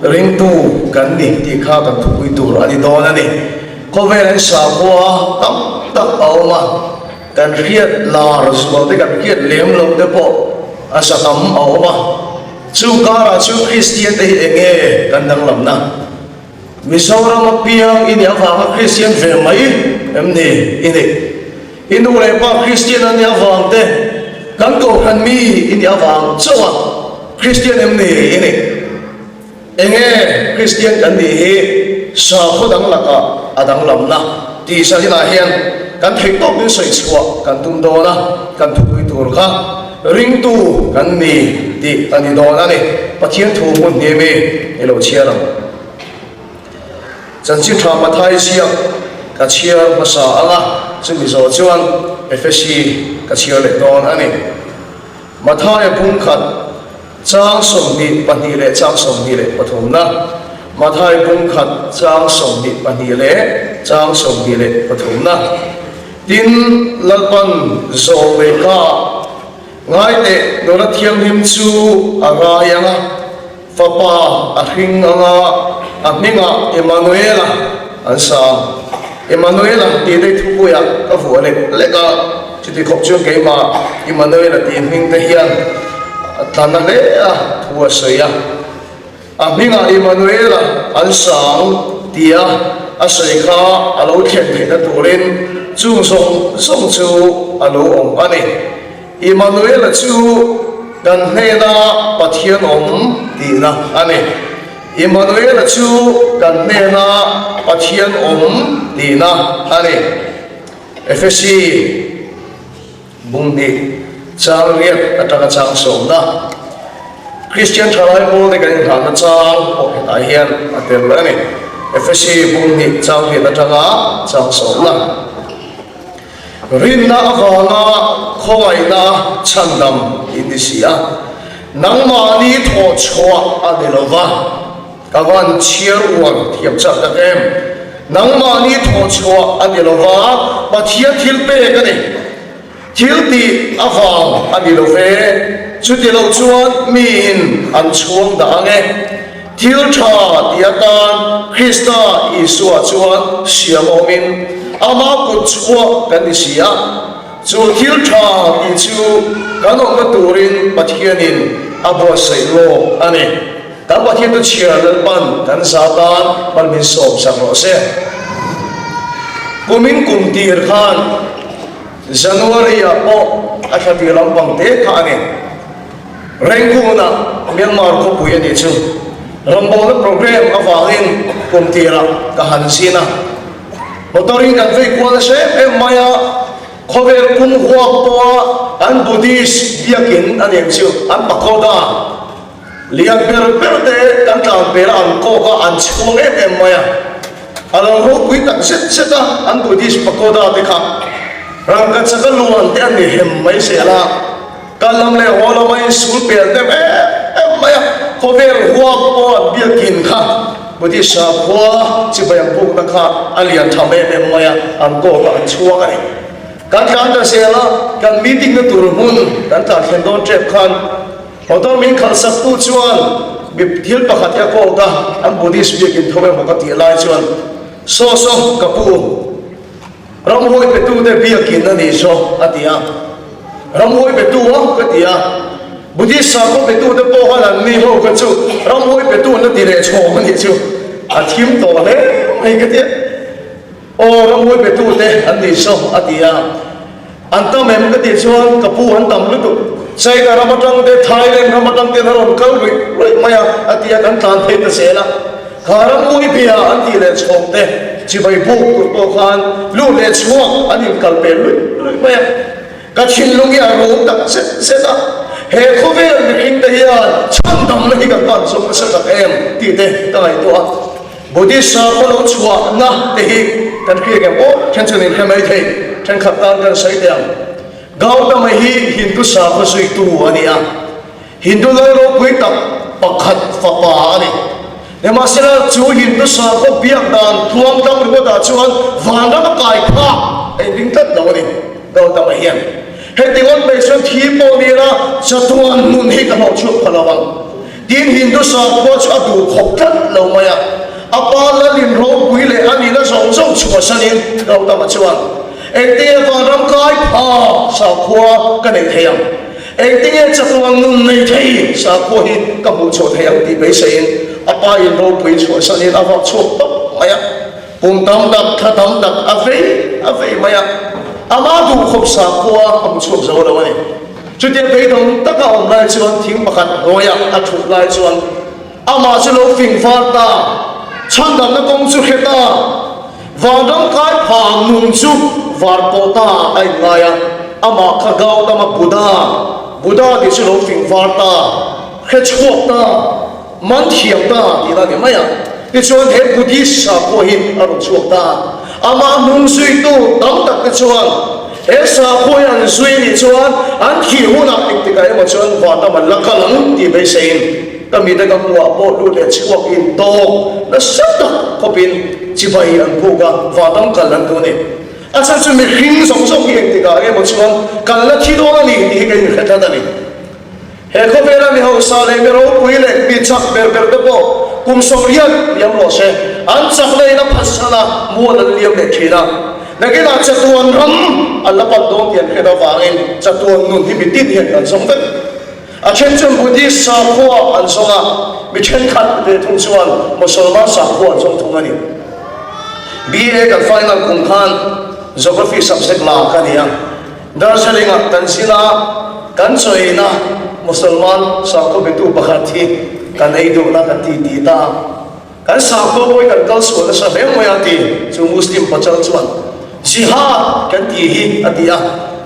Ringtu kan ni tih kha kan thupui tur a ni dawn a ni. Khawvel an sakhua tam tak a awm a, kan hriat lar zual te kan hriat lem loh te pawh a sa tam a awm a. Chu karah chu Kristian te hi eng nge kan danglamna? Mizoram a piang i nih avanga Kristian ve mai em ni i nih? I nu leh pa Kristian an nih avang te, kan kohhran mi i nih avang chauh a Kristian em ni i nih? Enge Kristian kan nih hi sakhaw dang lakah a danglamna tih zahinah hian kan theih tawp in sawi chhuah kan tum dawn a, kan thupui tur kha ringtu kan ni tih a ni dawn a ni. Pathian thu hmun hnim i i lo chhiar ang. Chanchin tha Mathai ziak ka chhiar hmasa ang a, chumi zawh chuan Efesi ka chhiar leh dawn a ni. Mathaia pumkhat chang 22 leh chang 23na, Mathai pumkhat chang 22 leh chang 23na, Tin, Lalpan zawh leh ka ngaiteh nula thianghlim chu a rai ang a, Fapa a hring anga a hmingah Emmanuela an sa a. Emmanuela tih daih thupuiah ka vuah lek lek a, chuti khawp chuan keimah Emmanuela tih hming te hian a tla na hle a thu a sawi a. A hmingah Emmanuela an sa ang tia a sawi kha a lo thlen theihna turin chung zawng zawng chu a lo awm a ni. Immanuela chu kan hnena Pathian awm tihna a ni. Immanuela chu kan hnena Pathian awm tihna a ni. Efesi bunghnih chang riat atanga chang sawmna Kristian thalai pawlte kan inhlanna chang pawh hetah hian a tel a ni. Efesi bunghnih chang riat atanga chang sawmna. Rinna avanga khawngaihna chhandam in ni si a, nangmahni thawh chhuah a ni lo va, ka van chhiar uar thiam chak tak em? Nangmahni thawh chhuah a ni lo va, Pathian thil pek a ni. Thil tih avang a ni lo ve, chuti lo chuan miin an chhuang dah ang e. Thil tha ti atan Krista Isua chuan siam awmin ama kut chhuak kan ni si a, chu thil tha tih chu kan awmna turin Pathianin a buatsaih lawk a ni. Kan Pathian chu chhiar Lalpan kan za tan hman min sawm sak rawh se. Kumin kum tir khan January-ah pawh a thla tir lampang te kha a ni. Rangoon-ah Myanmar khawpui a nih chu rawngbawlna program avangin kum tirah ka han zin a. Motor-in kan vei kual nasa em em mai a, khawvel pum huak pawha an Buddhist biakin a nih chu an pagoda lian ber ber te kan tlan pela an kawk a, an chhuang em em mai a. A lo ropui tak zet zet a, an Buddhist pagoda te kha rangkachaka luan te an ni hem mai zel a. Kal lam leh haw lam a insul pel deuh em em mai a, khawvel huak pawh an biakin kha Buddhist sakhua chibai an bukna kha a lian tham em em mai a, an kawk a an chhuak a ni. Kan tlan ta zel a, kan meeting na tur hmun kan tlan thlen dawn tep khan motor min khalh sak tu chuan mi thil pakhat hi a kawk a, an Buddhist biakin tho emaw ka tih lai chuan saw saw ka pu, Ramhuai petute biakin a nih zawk a ti a. Ramhuai petu a ka ti a. Buddhist sakhaw petute pawh khan an ni ho kha chu ramhuai petu an la ti leh chhawm a nih chu. A thim tawh hle mai ka ti a. Aw ramhuai petute an nih zawk a ti a. An tam em ka tih chuan ka pu an tam lutuk. China ram atang te Thailand ram atang te an rawn kal ruih ruih mai a a ti a kan tlan phei ta zel a. Kha ramhmui bia an tih leh chhawm te chibai buk tur pawh khan lut leh chhuak an inkal pel luih luih mai a. Ka thinlung hi a rum tak zet zet a, he khawvel mihring te hian chhandamna hi kan pan zawk nasa tak em tih te ka ngaihtuah a. Buddhist sakhaw lo chhuahna te hi kan hriat em aw, then chuan in hre mai thei, thenkhat tan kan sawi teh ang. Gautama hi Hindu sakhaw zuitu a ni a. Hindu lal ropui tak pakhat fapa a ni. Nimahsela, chu Hindu sakhaw biak dan tluang tlang ringawtah chuan vanram a kai phak a inring tlat lo a ni, Gautama hian. Heti ngawt mai chuan thi pawh ni ila chatuan nun hi ka hlawh chhuak pha lo ang. Tin, Hindu sakhua chu a duh khawp tlat lo mai a, a pa lalin ropui leh a nihna zawng zawng chhuahsanin Gautama chuan, Engtinge vanram kai pha sakhua ka neih thei ang? Engtinge chatuan nun nei thei sakhua hi ka hmuh chhuah thei ang tih beiseiin a pa in ropui chhuahsanin a vak chhuak tawp mai a. Kum tam tak, thla tam tak a vei a vei mai a, amah duh khawp sakhua a hmu chhuak zo lo a ni. Chutia beidawng taka awm lai chuan thing pakhat hnuaia a thut lai chuan amah chu lo fing var ta, chhandamna kawng chu hre ta, vanram kai pha nun chu var pawh ta a inngai a, amah kha Gautama Buddha, Buddha tih chu lo fing var ta, hre chhuak ta, man thiam ta tihna a ni mai a. Tichuan he Buddhist sakhua hi a rawn chhuak ta a. Amah hnung zuitu tam tak te chuan he sakhua hi an zui a nih chuan an thih hunah engtikah emaw chuan vanram an la kal ang tih beiseiin ka mite ka hmuhah pawh lut leh chhuak intawk nasa tak khawpin chibai an buk a, vanram kal an duh a ni. A chhan chu mihring zawng zawng hi engtikah emaw chuan kan la thi dawn a ni tih hi ka inhre tlat a ni. He khawvela mi hausa leh mi ropui leh mi chak ber ber te pawh kum 80 liam rawh se, an chak laiin a phatsan a, mual an liam leh thin a. Nakinah chatuan ram an la pan dawn tih an hriat avangin chatuan nun hi mi tin hian kan zawng vek. A then chuan Buddhist sakhua an zawng a, mi thenkhat ve thung chuan Mosolman sakhua an zawng thung a ni. BA kan final kum khan Geography subject la ka ni a. Darjeeling-ah kan zin a, kan chawiina Musalman sakhaw bitu pakhat hi kan ei duhna kan ti ti ta a. Kan sakhaw pawh hi kan kal sual nasa hle mai a ti chu Muslim pachal chuan Jihad kan ti hi a ti a.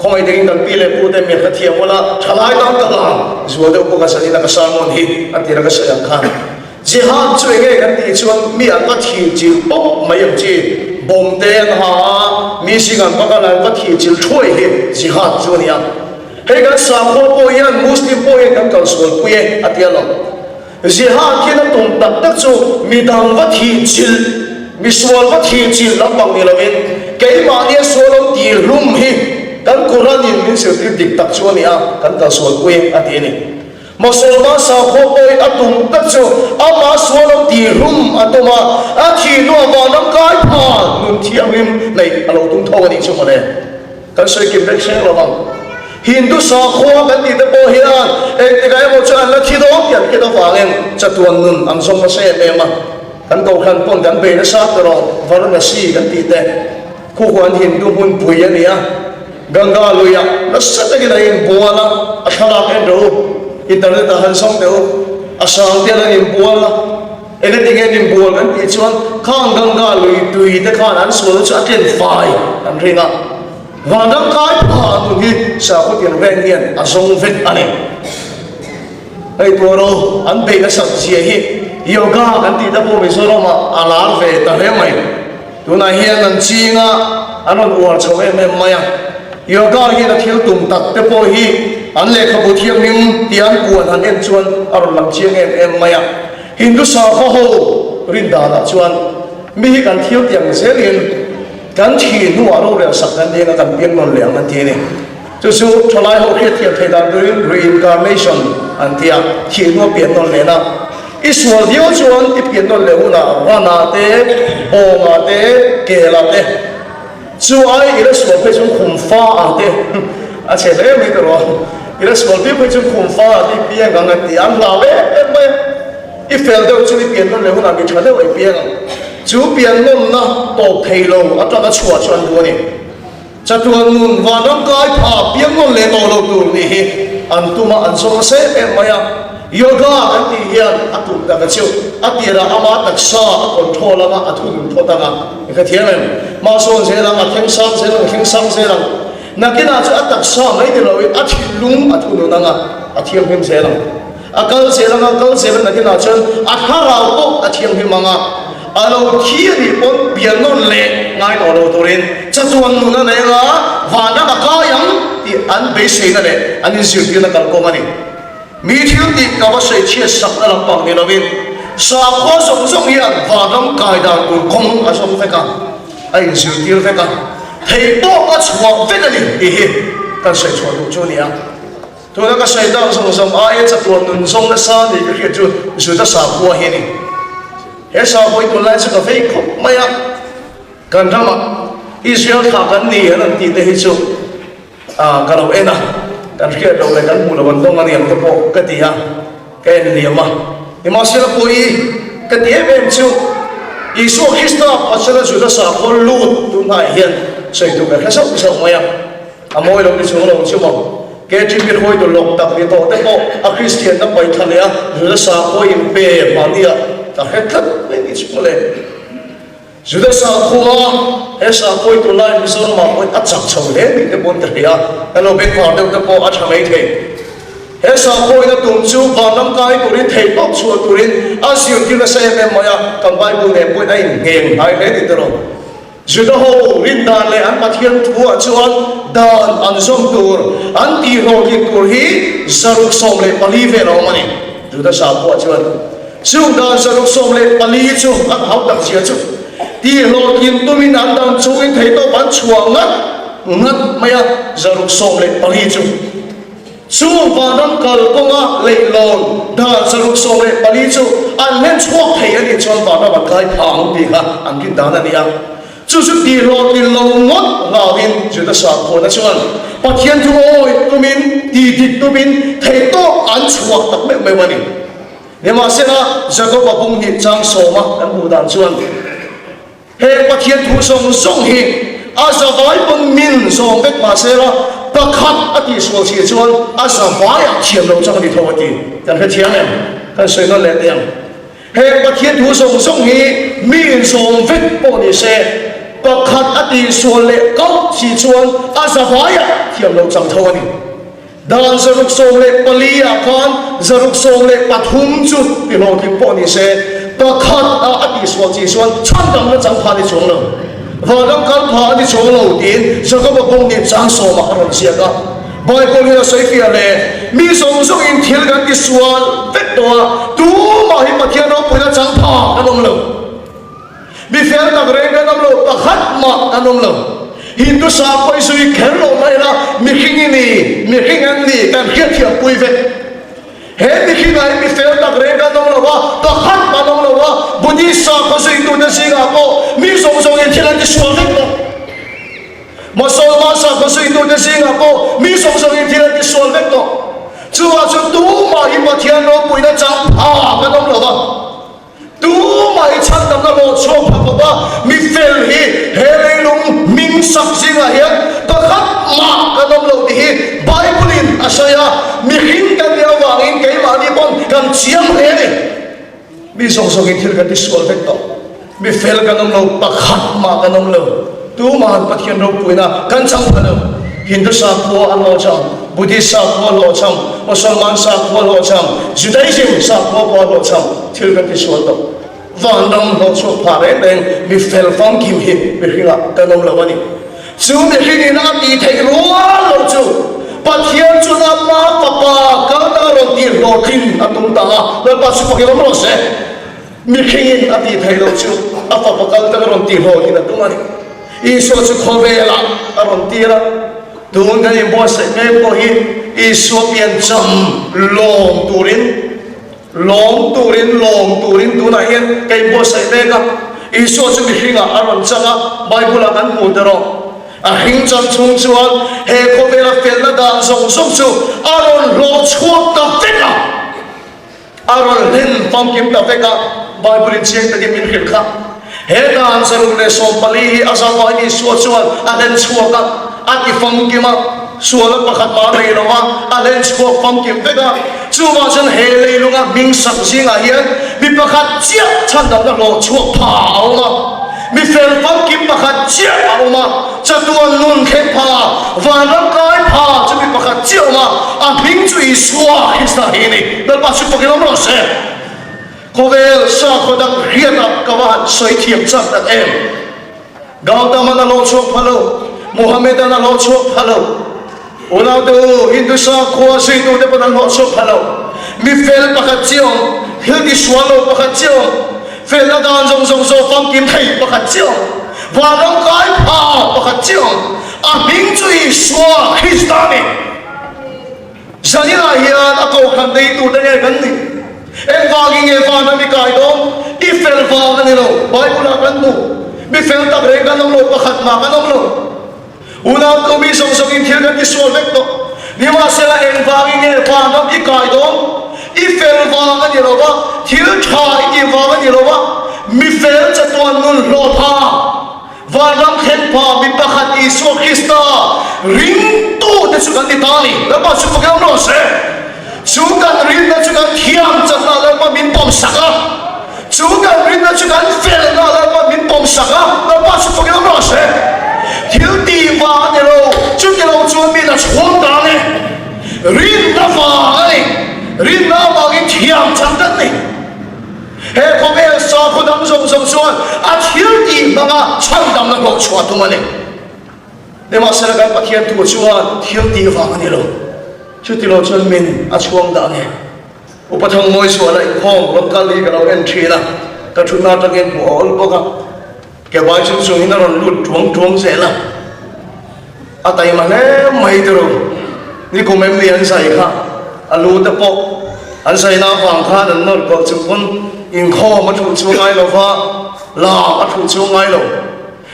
Khawngaih takin kan pi leh pute miah ka thiam ula, thalai tan ka hlang zual deuh pawh ka zanina ka sermon hi a tira ka sawi ang khan. Jihad chu enge kan tih chuan mi an va thih chilh pawp mai ang chi, bomb te an ha a, mi sing an va kal a, an va thih chilh thuai hi jihad chu a ni a. Hei kan sakhua pawh hian Muslim pawh hian kan kalsual pui e a ti a lo. Jihad hian a tum tak tak chu mi dang va thih chilh, mi sual va thih chilh lampang ni lovin keimahnia sual lo tih hlum hi kan Quran in min zirtir dik tak chu a ni a, kan kalsual pui e a ti a ni. Mosolman sakhua pawhin a tum tak chu amah sual lo tihhlum a tum a, a thih hnuah vanram kai pha nun thianghlim neih a lo tum tho a nih chu mawle. Kan sawi kim vek hreng lo ang. Hindu sakhua kan tih te pawh hian engtikah emaw chuan an la thi dawn tih an hriat avangin chatuan nun an zawng nasa em em a. Kan kohhran pawn kan bei nasa ta rawh, Varanasi kan tih te khu khuan Hindu hmunpui a ni a. Ganga luiah nasa takin a inbual a, a thlalak en rawh u, internet ah han zawng teh u, a sang te an inbual a, engatinge an inbual kan tih chuan khang Ganga lui tui te khan an sualna chu a tlen fai an ring a, vanram kai pha nun hi sakhaw tinreng hian a zawng vek a ni. Hei tuaro an beih nasat zia hi yoga kan tih te pawh Mizoram ah a lar ve ta hle mai. Tunah hian an ching a, an rawn uar chho em em mai a. Yoga hian a thil tum tak te pawh hi an lehkhabu thianghlim tih an puan han en chuan a rawn lang chiang em em mai a. Hindu sakhaw ho rin danah chuan mi hi kan thil tiang zelin kan thih hnuah rorel sak kan ning a, kan piang nawn leh ang an ti a ni. Chu chu thalai ho hriatthiam theih dan turin reincarnation an ti a, thih hnua pian nawn lehna. I sual viau chuan i pian nawn leh hunah Rana te, Bawnga te, Kela te, chu ai i la sual phei chuan Khumfa ah te, a chhe hle mai ta rawh, i la sual viau phei chuan Khumfa ah te i piang ang an ti a, an hlau em em mai a. I fel deuh chu i pian nawn leh hunah mi tha deuh a i piang ang. Chu pian nawnna tawp thei lo atanga chhuah chu an duh a ni. Chatuan nun vanram kai pha piang nawn leh tawh lo tur nih hi an tum a, an zawng nasa em em mai a. Yoga kan tih hian a tum tak a chiu. A tirah ama taksa a control anga a thunun phawt anga i hrethiam em? Hmasawn zel ang, a thleng sang zel ang, a thleng sang zel ang. Nakinah chu a taksa mai ni loin a thinlung a thunun anga a thianghlim zel ang. A kal zel anga kal zel a nakinah chuan a thlarau pawh a thianghlim anga a lo thi a nih pawn pian nawn leh ngai tawh lo turin chatuan nun a nei anga vanram a kai ang tih an beiseina leh an inzirtirna kalkawng a ni. Mi thil tih ka va sawi chhiat sakna lampang ni lovin sakhua zawng zawng hian vanram kai dan tur kawng a zawng vek a, a inzirtir vek a, theih tawk a chhuah vek a ni tih hi kan sawi chhuah duh chu a ni a. Tuna ka sawi tak zawng zawng aia chatuan nun zawng nasa ni ka hriat chu Juda sakhua hi a ni. He sakhua hi tunlai chu ka vei khawp mai a, kan ramah Israel thlah kan ni an rawn tih te hi chu ka lo en a, kan hriat loh leh kan hmuh loh an dawng a niang te pawh ka ti a, ka en liam a. Nimahsela pawi ka ti em em chu Isua Krista pasala Juda sakhua lut tunhnaiah hian sawi tur ka hre zauh zauh mai a. A mawi lo ni chung lo chu maw? KTP hruaitu lawk tak ni tawh te pawh a Kristianna paih thla leh a Juda sakhua inpe mahnia ka hre tlat mai ni chu mawle. Juda sakhua, he sakhua hi tunlai Mizoramah pawhin a chak chho hle tih te pawn ka hria, kan lo bengvar deuh te pawh a tha mai thei. He sakhua in a tum chu vanram kai turin theihtawp chhuah turin a zirtir nasa em em mai a, kan Bible nen pawhin a inngheng hnai hle tih te rawh. Juda ho rin dan leh an Pathian thuah chuan dan an zawm tur, an tihhlawhtlin tur hi 614 vel a awm a ni. Juda sakhua chuan chung dan 614 chu an hau tak zia chu tihhlawhtlin tumin an dam chungin theihtawp an chhuah ngat ngat mai a, 614 chu. Chung vanram kal kawnga leihlawn dan 614 chu an hlen chhuak thei a nih chuan vanram an kai phah ang tih kha an rin dan a ni a. Chu chu tihhlawhtlin lo ngawt hlauhin Juda sakhuana chuan Pathian thu awih tumin, tihdik tumin theihtawp an chhuak tak meuh meuh a ni. Nimahsela, Jakoba bung hnih chang sawma kan hmuh dan chuan, He Pathian thu zawng zawng hi a zavai pawn min zawng vek mah se la, pakhat a tihsual si chuan a zavaiah thiam lo chang a ni tho a ti. Kan hrethiam em? Kan sawi nawn leh teh ang. He Pathian thu zawng zawng hi mi inzawm vek pawh ni se, pakhat a tihsual leh kauh si chuan a zavaiah thiam lo chang tho a ni. Dan 614 ah khan 613 chu ti hlawhtling pawh ni se, pakhat ah a tihsual chi chuan chhandamna chang pha a ni chuang lo, vanram kal pha a ni chuang lo tiin Jakoba kawng nih chang sawmah a rawn ziak a. Bible hian a sawi fiah hle, Mi zawng zawngin thil kan tisual vek tawh a, tumah hi Pathian ropuina chang pha kan awm lo. Mi fel tak reng kan awm lo, pakhat mah kan awm lo. Hindu sakhua i zui kher lo mai la, mihring i ni, mihring an ni, kan hriatthiam pui vek. He mihringah hi mi fel tak reng kan awm lo a, pakhat mah an awm lo a, Buddhist sakhua zuitute zingah pawh mi zawng zawngin thil an tisual vek bawk. Mosolman sakhua zuitute zingah pawh mi zawng zawngin thil an tisual vek tawh. Chuvang chu tumah hi Pathian ropuina chang pha kan awm lo va. Tumah hi chhandamna hlawh chhuak pha khawp a, mi fel hi he leilung hming sak zingah hian pakhat mah kan awm lo tih hi Bible-in a sawi a, mihring kan nih avangin keimahni pawn kan chiang hle a ni. Mi zawng zawngin thil kan tisual vek tawh, mi fel kan awm lo, pakhat mah kan awm lo. Tumahan Pathian ropuina kan chang pha lo. Hindu sakhua a hlawhchham, Buddhist sakhua a hlawhchham, Mosolman sakhua a hlawhchham, Judaism sakhua pawh a hlawhchham. Thil kan tisual tawh. Vanram hlawhchhuak phah reng reng mi fel famkim hi mihringah kan awm lo a ni. Chu mihringin a tih theih rual lo chu Pathian chuan ama Fapa kalna rawn tih hlawhtlin a tum ta a, Lalpa chu fakin awm rawh se. Mihringin a tih theih loh chu a fapa kal tak a rawn tih hlawhin a tum a ni. Isua chu khawvelah a rawn tir a, tun kan inbuatsaih mek pawh hi Isua piancham lawm turin, lawm turin, lawm turin tunah hian ka inbuatsaih mek a. Isua chu mihringah a rawn chang a, Bible-ah kan hmu ta rawh. A hring chang chhung chuan he khawvela felna dan zawng zawng chu a rawn hlawh chhuak ta vek a. A rawn hlen famkim ta vek a, Bible in chiang takin min hrilh kha. He dan 114 hi a zavain Isua chuan a hlen chhuak a, a ti famkim a, sualna pakhat mah a nei lo a, a hlen chhuak famkim vek a. Chuvang chuan he leilunga hming sak zingah hian mi pakhat chiah chhandamna hlawh chhuak pha a awm a. Mi fel famkim pakhat chiah a awm a, chatuan nun thleng pha, vanram kai pha chu mi pakhat chiah a awm a, a hming chu Isua Krista hi a ni. Lalpa chu fakin awm rawh se. Khawvel sakhaw dang hriatah ka va han sawi thiam chak tak em. Gautama'n a hlawh chhuak pha lo, Muhammeda'n a hlawh chhuak pha lo. Unaute u, Hindu sakhua zuitute pawn an hlawh chhuak pha lo. Mi fel pakhat chiah awm, thil ti sual lo pakhat chiah awm, felna dan zawng zawng zawh famkim thei pakhat chiah awm, vanram kai pha pakhat chiah awm, a hming chu Isua Krista a ni. Zaninah hian a kohhran neitute nge kan nih? Engvangin nge van a mi kai dawn? I fel vang a ni lo. Bible-ah kan hmu. Mi fel tak reng kan awm lo, pakhat mah kan awm lo. Unau mi zawng zawngin thil kan tisual vek tawh. Nimahsela engvangin nge van ram i kai dawn? I fel vang a ni lo va, thil tha i tih vang a ni lo va, mi fel chatuan nun hlawh pha. Vanram thleng pa mi pakhat Isua Krista ringtute chu kan ti ta a ni. Lalpa chu fak em rawh se. Chu kan rinna chu kan thiam chakna Lalpa min pawm sak a. Chu kan rinna chu kan felna Lalpa min pawm sak a. Lalpa chu fak em rawh se. Thil tih vang a ni lo, chuti lo chuan mi la chhuang ta a ni. Rinna vang a ni. Rinna avangin thiam chak kan ni. He khawvel sakhaw dang zawng zawng chuan a thil tih hmanga chhandamna hlawh chhuah tum a ni. Nimahsela kan Pathian thu chuan thil tih vang a ni lo. Chuti lo chuan min a chhuang dah nge? Upa Thangmawi suala inkhawm rawn kal hi ka lo en thin a, ka thutna atangin hmuh a awl bawk a. Kebai chu chungin a rawn lut tuang tuang zel a, a taima hle mai tiraw. Nikum em ni an zai kha, a lu te pawh an zaina avang khan an nawr kawlh chung pawn inkhawm a thuh chu ngai lo va, lam a thuh chu ngai lo.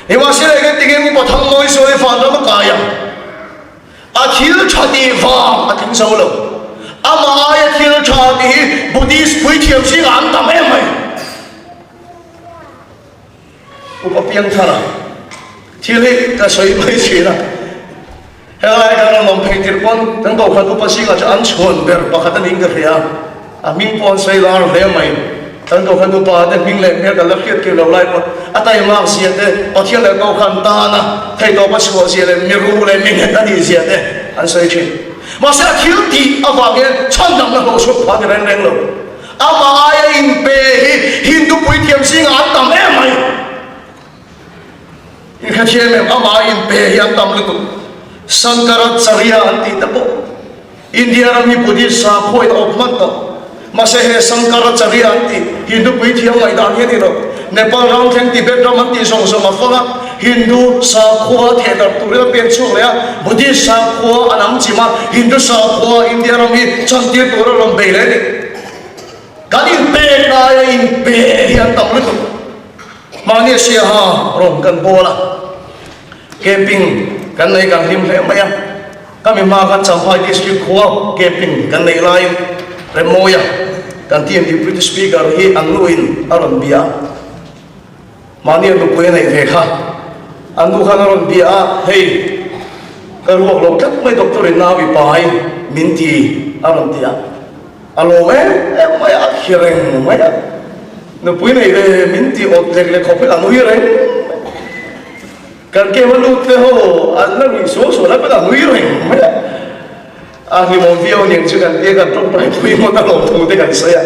Nimahsela eng engtin nge Upa Thangmawi sawi vanram a kai ang? A thil tha tih vang a tling zo lo. Amah aia thil tha tih hi Buddhist puithiam zingah an tam em mai. Upa Piangthara thil hi ka sawi mai thin a, helai kan rawn awm phei tirh pawn kan kohhran upa zingah chuan an chhuan ber pakhat a niin ka hria a, a hming pawh an sawi lar hle mai. Kan kohhran upa te hming leh hmel kan la hriat kir lo lai pawn a taimak zia te, Pathian leh kohhran tana theihtawp a chhuah zia leh miru leh minghet a nih zia te an sawi thin. Mahse a thil tih avang hian chhandamna hlawh chhuak phah a ni reng reng lo. Amah aia inpe hi Hindu puithiam zingah an tam em mai. Inhrethiam em? Amah aia inpe hi an tam lutuk. Sankaracharya an tih te pawh India ram hi Buddhist sakhaw in a awp hman tawh. Mahse he Sankaracharya an tih Hindu puithiam ngaihdan hi a ni lo. Nepal ram thleng Tibet ram an tih zawng zawng a fang a, Hindu sakhua thehdarh turin a pen chhuak leh a, Buddhist sakhua an ang chim a, Hindu sakhua India ram hi chantir tura rawn bei leh a ni. Kan inpek laia inpe hi an tam lutuk. Mahni a siaha rawn kan bawl a, camping kan nei kan hlim hle mai a. Ka mi hma khan Champhai District khua camping kan neih laiin Remmawia kan team Deputy Speaker hi an nuin a rawn bia a. Mahni a nupui a neih ve kha. An nu khan a rawn bia a, hei ka ruak lo tlat mai doctor in nau i pai min ti a rawn ti a. A lawm em em mai a, a khi reng mai a. Nupui nei ve min ti awt lek lek khawp in a nui reng mai. Kan kem a lut te ho an la ruih sual sual a, a nui reng mai a. A hlimawm viau aniang chu kan tia kan tawngtai pui ngawt a lawm thu te kan sawi a.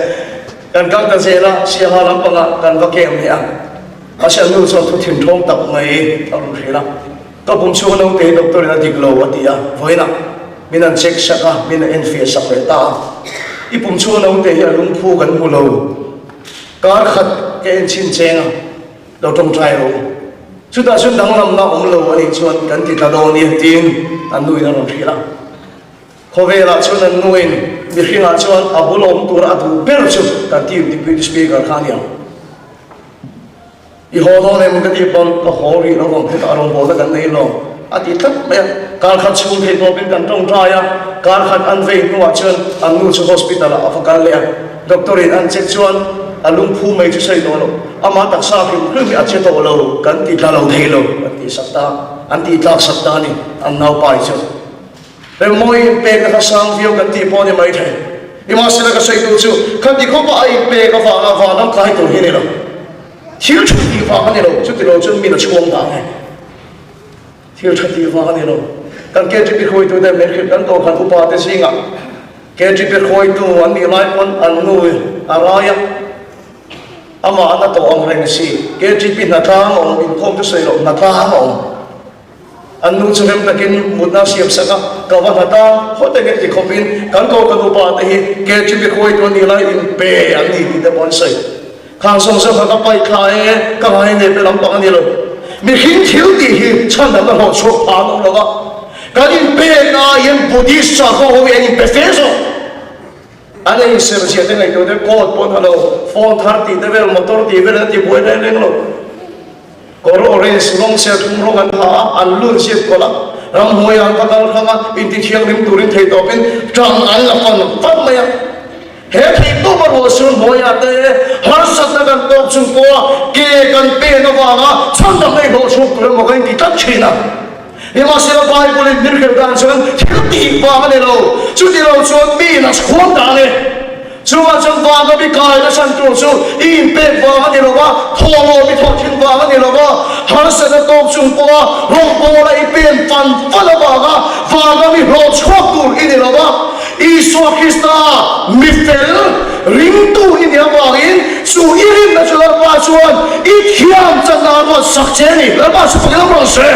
Kan kal ta zel a, Siaha lampangah kan va kem leh a. Mahse an nu chuan thu thinthawng tak mai a rawn hrilh a. Ka pum chhunga naute hi doctor in a dik lo a ti a, vawiinah min an check sak a, min a enfiah sak leh ta a. I pum chhunga naute hi a lungphu kan hmu lo. Kar khat ka en chhin cheng a, lo tawngtai rawh u. Chutah chuan danglamna awm lo a nih chuan kan ti tla dawn nia tiin an nuin a rawn hrilh a. Khawvelah chuan an nuin mihringah chuan a bul awm tur a duh ber chu kan team Deputy Speaker kha a ni ang. I haw dawn em ka tih pawn ka haw rih lo vang hetah rawngbawlna kan nei lo a ti tlat mai a. Kar khat chhung theih tawpin kan tawngtai a, kar khat an vei hnuah chuan an nu chu hospital ah a va kal leh a. Doctor in an check chuan a lungphu mai chu sawi tawh lo, amah taksa hrim hrim hi a che tawh lo, kan ti tla lo thei lo an tih sak ta, an tih tlak sak ta a ni an naupai chu. Remawi inpek a hla sang viau kan tih pawh a ni mai thei. Nimahsela ka sawi tur chu khati khawpa a inpek avanga vanram kai tur hi a ni lo. Thil tha tih vang a ni lo, chuti lo chuan min a chhuang dah nge. Thil tha tih vang a ni lo. Kan KTP hruaitute min hrilh kan kohhran upa te zingah KTP hruaitu an nih lai pawn an nu a rai a, amah an a tawh ang reng si. KTP hnatlang a awm, inkhawm chu sawi loh hnatlang a awm. An nu chu rem takin mutna a siam sak a, ka va hlat a, haw takin ti khawpin kan kohhran upa te hi KTP hruaitu an nih lai inpe an ni tih te pawh an sawi. Khang zawng zawng kha ka paih thla e, ka ngai nei pe lampang a ni lo. Mihring thil tih hi chhan dang a hlawh chhuak phah an awm lo a. Kan inpek aiin Buddhist sakhaw ho hi an inpe fe zawk. An ei ser zia te ngaihtuah te coat pawn ha lo, phone thar tih te vel, motor tih vel an ti buai reng reng lo. Kawr orange rawng serthlum rawng an ha a, an lut zip kawlh a, ramhnuaiah an va kal hrang a, intithianghlim turin theihtawpin tang an la fan fan mai a. He theihtawpa ruahsur hnuaiah te harsatna kan tawk chung pawha ke kan pen avanga chhandam nei hlawh chhuak tur emaw kan inti tlat thin a. Nimahsela Bible-in min hrilh dan chuan thil tih vang a ni lo, chuti lo chuan miin a chhuang dan e. Chuvang chuan vanga mi kaina chhan tur chu i inpek vang a ni lo va, thawhlawm i thawh thin vang a ni lo va, harsatna tawk chung pawha rawngbawla i pen fan fan avanga vanga mi hlawh chhuak tur i ni lo va. Isua Krista mi fel ringtu i nih avangin chu i rinna chu Lalpa chuan i thiam channa a ruat sak che a ni. Lalpa chu fakin awm rawh se.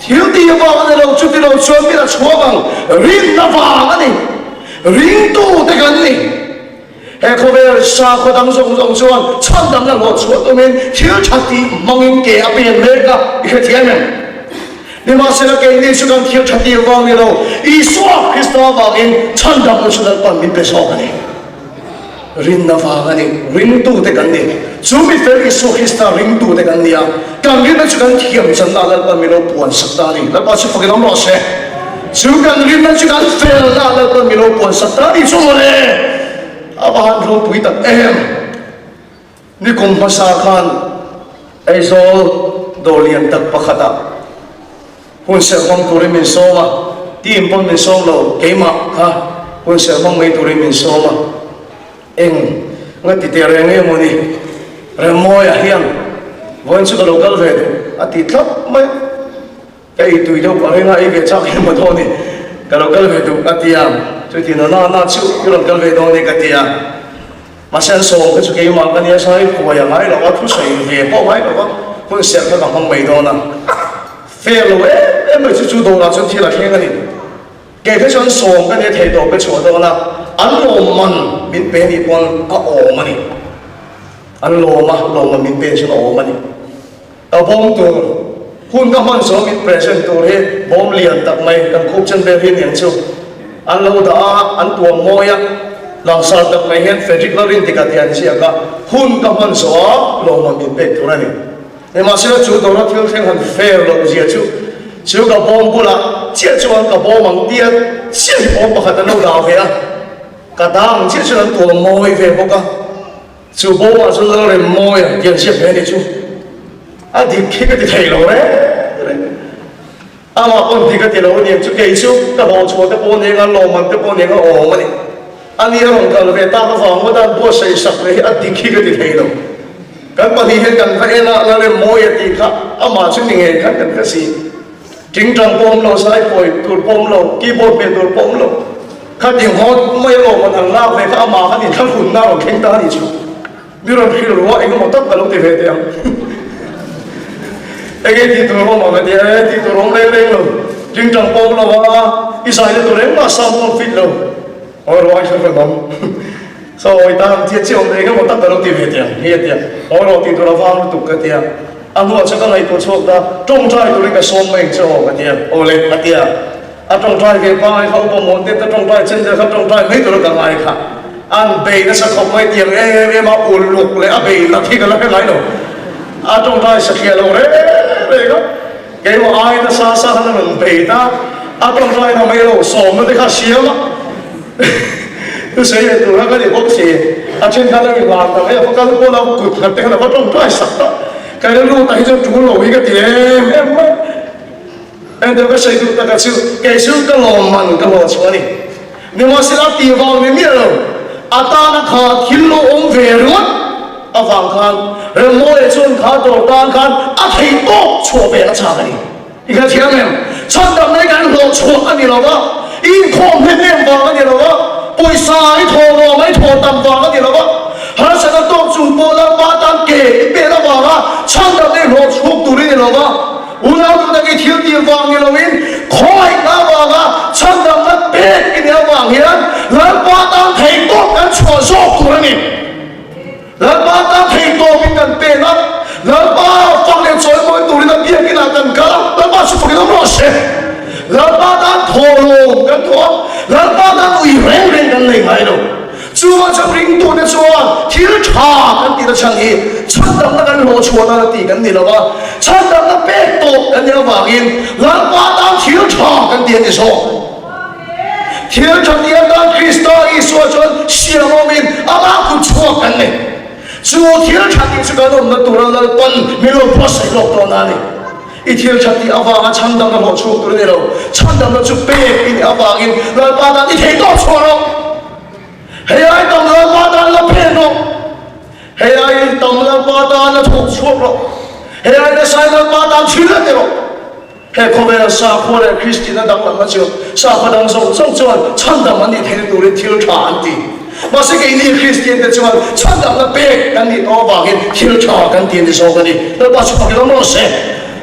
Thil tih vang a ni lo, chuti lo chuan min a chhuak ang. Rinna vang a ni. Ringtu te kan ni. He khawvel sakhaw dang zawng zawng chuan chhandamna hlawh chhuah tumin thil tha tih hmangin ke a pen mek a, i hrethiam em? Nimahsela keini chu kan thil tha tih vang ni lo, Isua Krista avangin chhandamna chu Lalpan min pe zawk a ni. Rinna vang a ni, ringtute kan ni. Chu mi fel Isua Krista ringtute kan ni a, kan rinna chu kan thiam channa Lalpan min lo puan sak ta a ni. Lalpa chu fakin awm rawh se. Chu kan rinna chu kan felna Lalpan min lo puan sak ta ni chu mawle! A va han ropui tak em! Nikum hmasa khan Aizawl dawr lian tak pakhatah hun serh hmang turin min sawm a, team pawn min sawm lo, keimah kha hun serh hmang mai turin min sawm a, eng nga ti teh reng emaw ni Remmawia hian vawiin chu ka lo kal ve duh a ti tlat mai. Ka ei tui deuh pah renga ei ve chak em maw dawn i, ka lo kal ve duh a ti a, chuti na na na chu i rawn kal ve dawn e ka ti a, mahse an sawm kha chu keimah ka nia sai huai a ngai lo a, thusawi ve pawh ngai lo a, hun serh kha ka hmang mai dawn a, fair lo em em mai chu chu dawrah chuan thil a thleng a ni, kei kha chuan sawm ka nia thei tawp ka chhuah dawn a, an lawmman min pe nih pawn a awm a ni, an lawm a, lawmman min pe chuan a awm a ni. Ka bawm tur hun ka hman zawh min present tur hi bawm lian tak mai kan khup chen vel hi aniang chu an lo dah a, an tuam mawi a, langsar tak mai hian Frederick Lalrintika tih an ziak a, hun ka hman zawh a lawmman min pek tur a ni. Nimahsela chu dawra thil thleng han fair loh zia chu chu ka bawm bulah chiah chuan ka bawm ang tia chiah hi bawm pakhat an lo dah ve a, ka dah ang chiah chuan an tuam mawi ve bawk a. Chu bawmah chuan Lalremmawia tih an ziak ve a nih chu. A dik khi ka ti thei lo reng reng. Amah pawn dik a ti lo a niang chu kei chu ka hlawh chhuah te pawh nia lawmman te pawh nia awm a ni. A ni a rawn kal ve tak avang ngawt a buatsaih sak ve hi a dik hi ka ti thei lo. Kan pahnih hian kan va en a Lalremmawia tih kha amah chu ni ngei khan kan hre si. Tingtang pawh awm lo, zai pawi tur pawh awm lo, keyboard hmeh tur pawh awm lo. Khati nghawt mai alawm an lak ve kha amah khan inthlahrunna a rawn thleng ta a nih chu. Mi rawn hrilh ruah eng emaw tak ka lo ti ve teh ang. Enge tih tur awm ang ka ti a, e tih tur awm reng reng lo. Tingtang pawh awm lo a, i zai na tur engmah sound pawh an fit lo. Aw ruah i hre awm. Sawi tan chiah chiah awm eng emaw tak ka lo ti ve teh ang hi a ti a, aw rawh tih tur a vang lutuk ka ti a. A hnuah chuan ka ngaihtuah chhuak ta, tawngtai turin ka sawm mai ang che aw ka ti a, aw le a ti a. A tawngtai ve pangai kha upa mawn te ta tawngtai chen vel kha tawngtai mai tura ka ngai kha. An bei nasa khawp mai tiang em em a uluk leh a bei nat hi ka la hre ngai lo. A tawngtai satliah lo reng reng a, keimah ai nasa sa khan a rawn bei ta, a tawngtai na mai lo sawmna te kha a siam a. Thusawi leh tura ka ni bawk si, a then khan a ri vang ta mai a, va kal kual a kut nghat te khan a va tawngtai sak ta. Ka rilru tak hi chuan tul lo hi ka ti em em mai. Engtiang ka sawi duh taka chu kei chu ka lawmman ka hlawh chhuah a ni. Nimahsela tih vang ni miah lo, a tana kha thil lo awm ve ringawt avang khan Remmawia chuan kha dawr tan khan a theih tawk chhuah ve a chak a ni. I hre thiam em? Chhandamna hi kan hlawh chhuah a ni lo va, i inkhawm hnem em vang a ni lo va, pawisa i thawh nuam a i thawh tam vang a ni lo va, harsatna tawk chung pawh Lalpa tan ke i pen avanga chhandamna i hlawh chhuak tur i ni lo va, Unau duh tak i thil tih vang ni loin khawngaihna avanga chhandamna pek i nih avang hian Lalpa tan theihtawp kan chhuah zawk tur a ni. Lalpa tan theihtawpin kan pen a, Lalpa fak leh chawimawi turin a biakinah kan kal a, Lalpa chu fakin awm rawh se. Lalpa tan thawhlawm kan thawh a, Lalpa tan ui reng reng kan nei ngai lo. Chuvang chuan ringtute chuan thil tha kan tihna chhan hi chhandamna kan hlawh chhuah nana tih kan ni lo va, chhandamna pek tawh kan nih avangin Lalpa tan thil tha kan ti a ni zawk. Thil tha tih atan Krista Isua chuan siam awmin amah kut chhuak kan nei. Chu thil tha tih chu kan awmna tura Lalpan min lo buatsaih lawk dawn a ni. I thil tha tih avanga chhandamna hlawh chhuak tur a ni lo. Chhandamna chu pek i nih avangin Lalpa tan i thei tawh chhuah rawh. Hei ai tam Lalpa tan la phen rawh. Hei ai tam Lalpa tan la thawk chhuak rawh. Hei ai nasa Lalpa tan thil la ti rawh. He khawvela sakhua leh Kristianna danglamna chu sakhua dang zawng zawng chuan chhandam an nih theihna turin thil tha an ti. Mahse keini Kristiante chuan chhandamna pek kan nih tawh avangin thil tha kan ti a ni zawk a ni. Lalpa chu fak ilo maw se?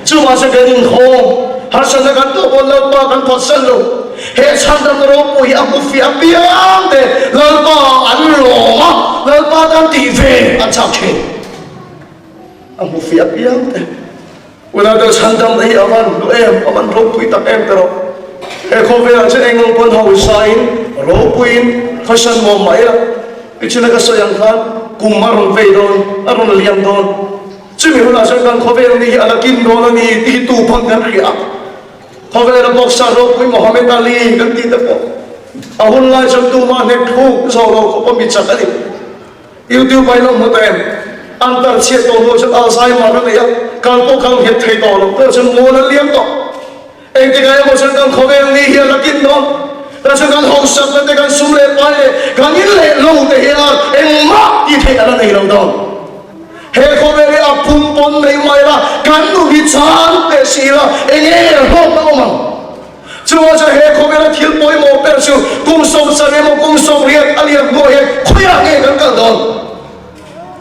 Chuvang chuan kan inkhawm harsatna kan tawh pawn Lalpa kan phatsan lo. He chhandamna ropui hi a hmu fiah apiang te Lalpa an lawm a, Lalpa tan tih ve an chak thin. A hmu fiah apiang te. Unau chhandamna hi a van hlu em, a van ropui tak em ta rawh. He khawvelah chuan eng ang pawn hausain, ropuiin khawsan nuam mah ila, tichhuna ka sawi ang khan kum a rawn vei dawn, a rawn liam dawn. Chumi hunah chuan kan khawvel ni hi a la kin dawn a ni tih hi tu pawn kan hria a. Khawvela boxer ropui Muhammad Ali kan tih te pawh a hun lai chuan tumah hnek thluk zawh lo khawpa mi chak a ni. YouTube ah in awm hmu ta em? An tar chhiat tawh hnu chuan Alzheimer a nei a, kal pawh kal nghet thei tawh lo pawh chuan mual a liam tawh. Engtikah emaw chuan kan khawvel ni hian a kin dawn. Tah chuan kan hausakna te, kan sum leh pai leh kan in leh lo te hian engmah tih theih a la nei lo dawn. He khawvel hi a pum pawn mai mai la, kan nun hi chang teh si la, eng nge hlawkna awm ang? Chuvang chuan he khawvela thil pawimawh ber chu kum 70 emaw kum 80 a liam hnuah hian khawiah nge kan kal dawn?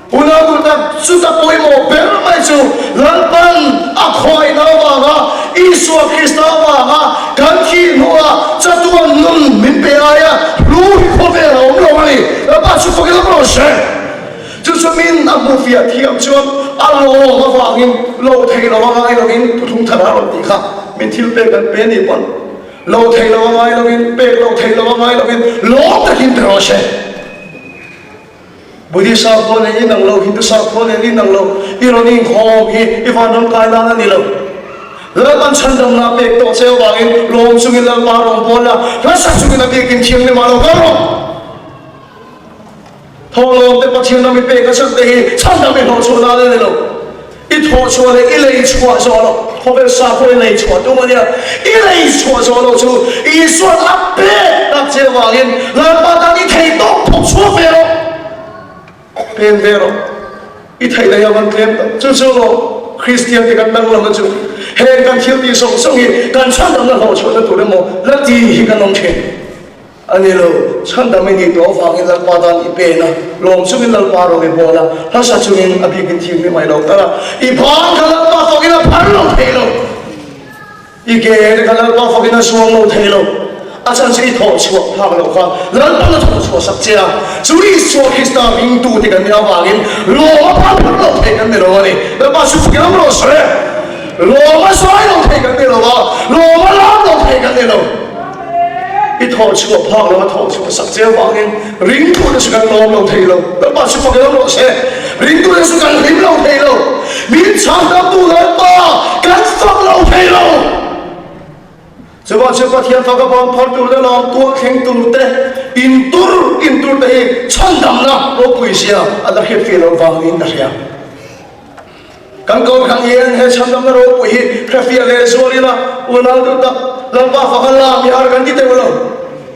Unau duh tak, chuta pawimawh ber mai chu Lalpan a khawiahna avanga Isua Krista avanga kan thih hnuah chatuan nun min pe aia hlu hi khawvel a awm lo a ni. Lalpa chu fakin awm rawh se. Chu chu min a hmu fiah thiam chuan a lawm avangin lo thei lo a ngai lovin thuthlung thar a rawn tih kha min thil pek an pe ni pawn lo thei lo a ngai lovin pek lo thei lo a ngai lovin lawm takin pe rawh se. Buddhist sakhaw nen inang lo, Hindu sakhaw nen inang lo, i rawn inkhawm hi i vanram kai nan a ni lo. Lalpan chhandamna pek tawh che avangin lawm chungin Lalpa rawn bawl la, hlasa chungin a biakin thianghlim ah lo kal rawh. Thawhlawm te Pathian ram i pek a chhan te hi chhandam i hlawhchhuah nan a ni lo. I thawhchhuah leh i lei chhuah zawh loh, khawvel sakhaw i lei chhuah tum a nia, i lei chhuah zawh loh chu Isua'n a pek tak che avangin Lalpa tan i thei tawk thawk chhuak ve rawh, pen ve rawh. I theih leh a van tlem tak. Chu chu maw Kristian te kan danglamna chu? Heng kan thil tih zawng zawng hi kan chhandamna hlawhchhuahna tur emaw la ti hi kan awm thin. A ni lo, chhandam i nih tawh avangin Lalpa tan i pen a, lawm chungin Lalpa rawng i bawl a, hlasa chungin a bikin thim ni mai lo tal a, i bang kha Lalpa fakin a phar lo thei lo, i ke te kha Lalpa fakin a zuang lo thei lo, a chhan chu i thawh chhuah phak loh kha Lalpan a thawh chhuah sak che a, chu Isua Krista ringtu te kan nih avangin lawm a phar phar lo thei kan ni lo a ni. Lalpa chu fakin awm rawh se. Lawm a zai lo thei kan ni lo a, lawm a lam lo thei kan ni lo. I thawh chhuah phak lo a thawh chhuah sak che avangin ringtute chu kan lawm lo thei lo. Lalpa chu fak lo rawh se. Ringtute chu kan hlim lo thei lo. Min chhandamtu Lalpa kan fak lo thei lo. Chuvang chu Pathian fak avang phar tur te lawm tuah thleng tur te intur intur te hi chhandamna ropui zia a la hriatfiah loh vang niin ka hria. Kan Kohhran hian he chhandamna ropui hi hrefiah leh zual ila, unau duh tak, Lalpa fak a lam i har kan ti teuh lo.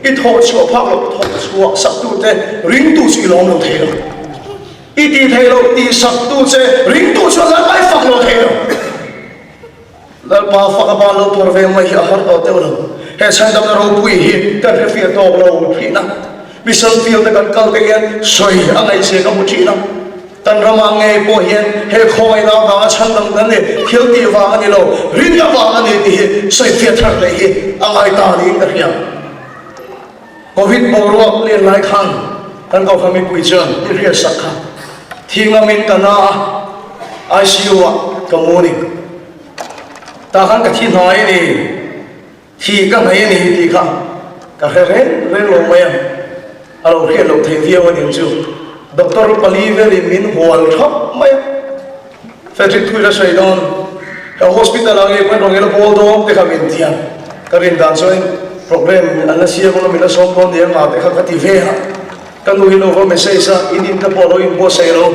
I thawh chhuah phak loh thawk chhuah saktute ringtu chu i lawm lo thei lo. I tih theih loh tih saktu che ringtu chuan Lalpa i fak lo thei lo. Lalpa fak a ban lo phar ve mai hi a har tawh deuh lo. He chhandamna ropui hi kan hrefiah tawk lo thin a. Mission field te kan kal te hian sawi a ngaihzia ka hmu thin a. Kan ramah ngei pawh hian he khawngaihna avanga chhandam kan ni, thil tih vang a ni lo, rinna vang a ni tih hi sawifiah thar leh hi a ngai ta niin ka hria. Covid boruak lian lai khan kan Kohhran mipui chuan i hriatsak kha thi ngamin ka na a, ICU ah ka mu ni. Tah khan ka thi hnai a ni. Hi ka hnaih a ni tih kha ka hre reng reng lo mai a, a lo hriat loh theih viau a nih chu. Doctor pali velin min hual thap mai a, Frederick Thuila sawi dawn, He hospital ah ngei pawn rawn ila bawl dawn te kha min ti a, ka rin dan chuan problem an la siam ang a, min la sawm dawn nia ngah te kha ka ti ve a. Ka nu hi lo va message a, in in te pawh lo inbuatsaih lo,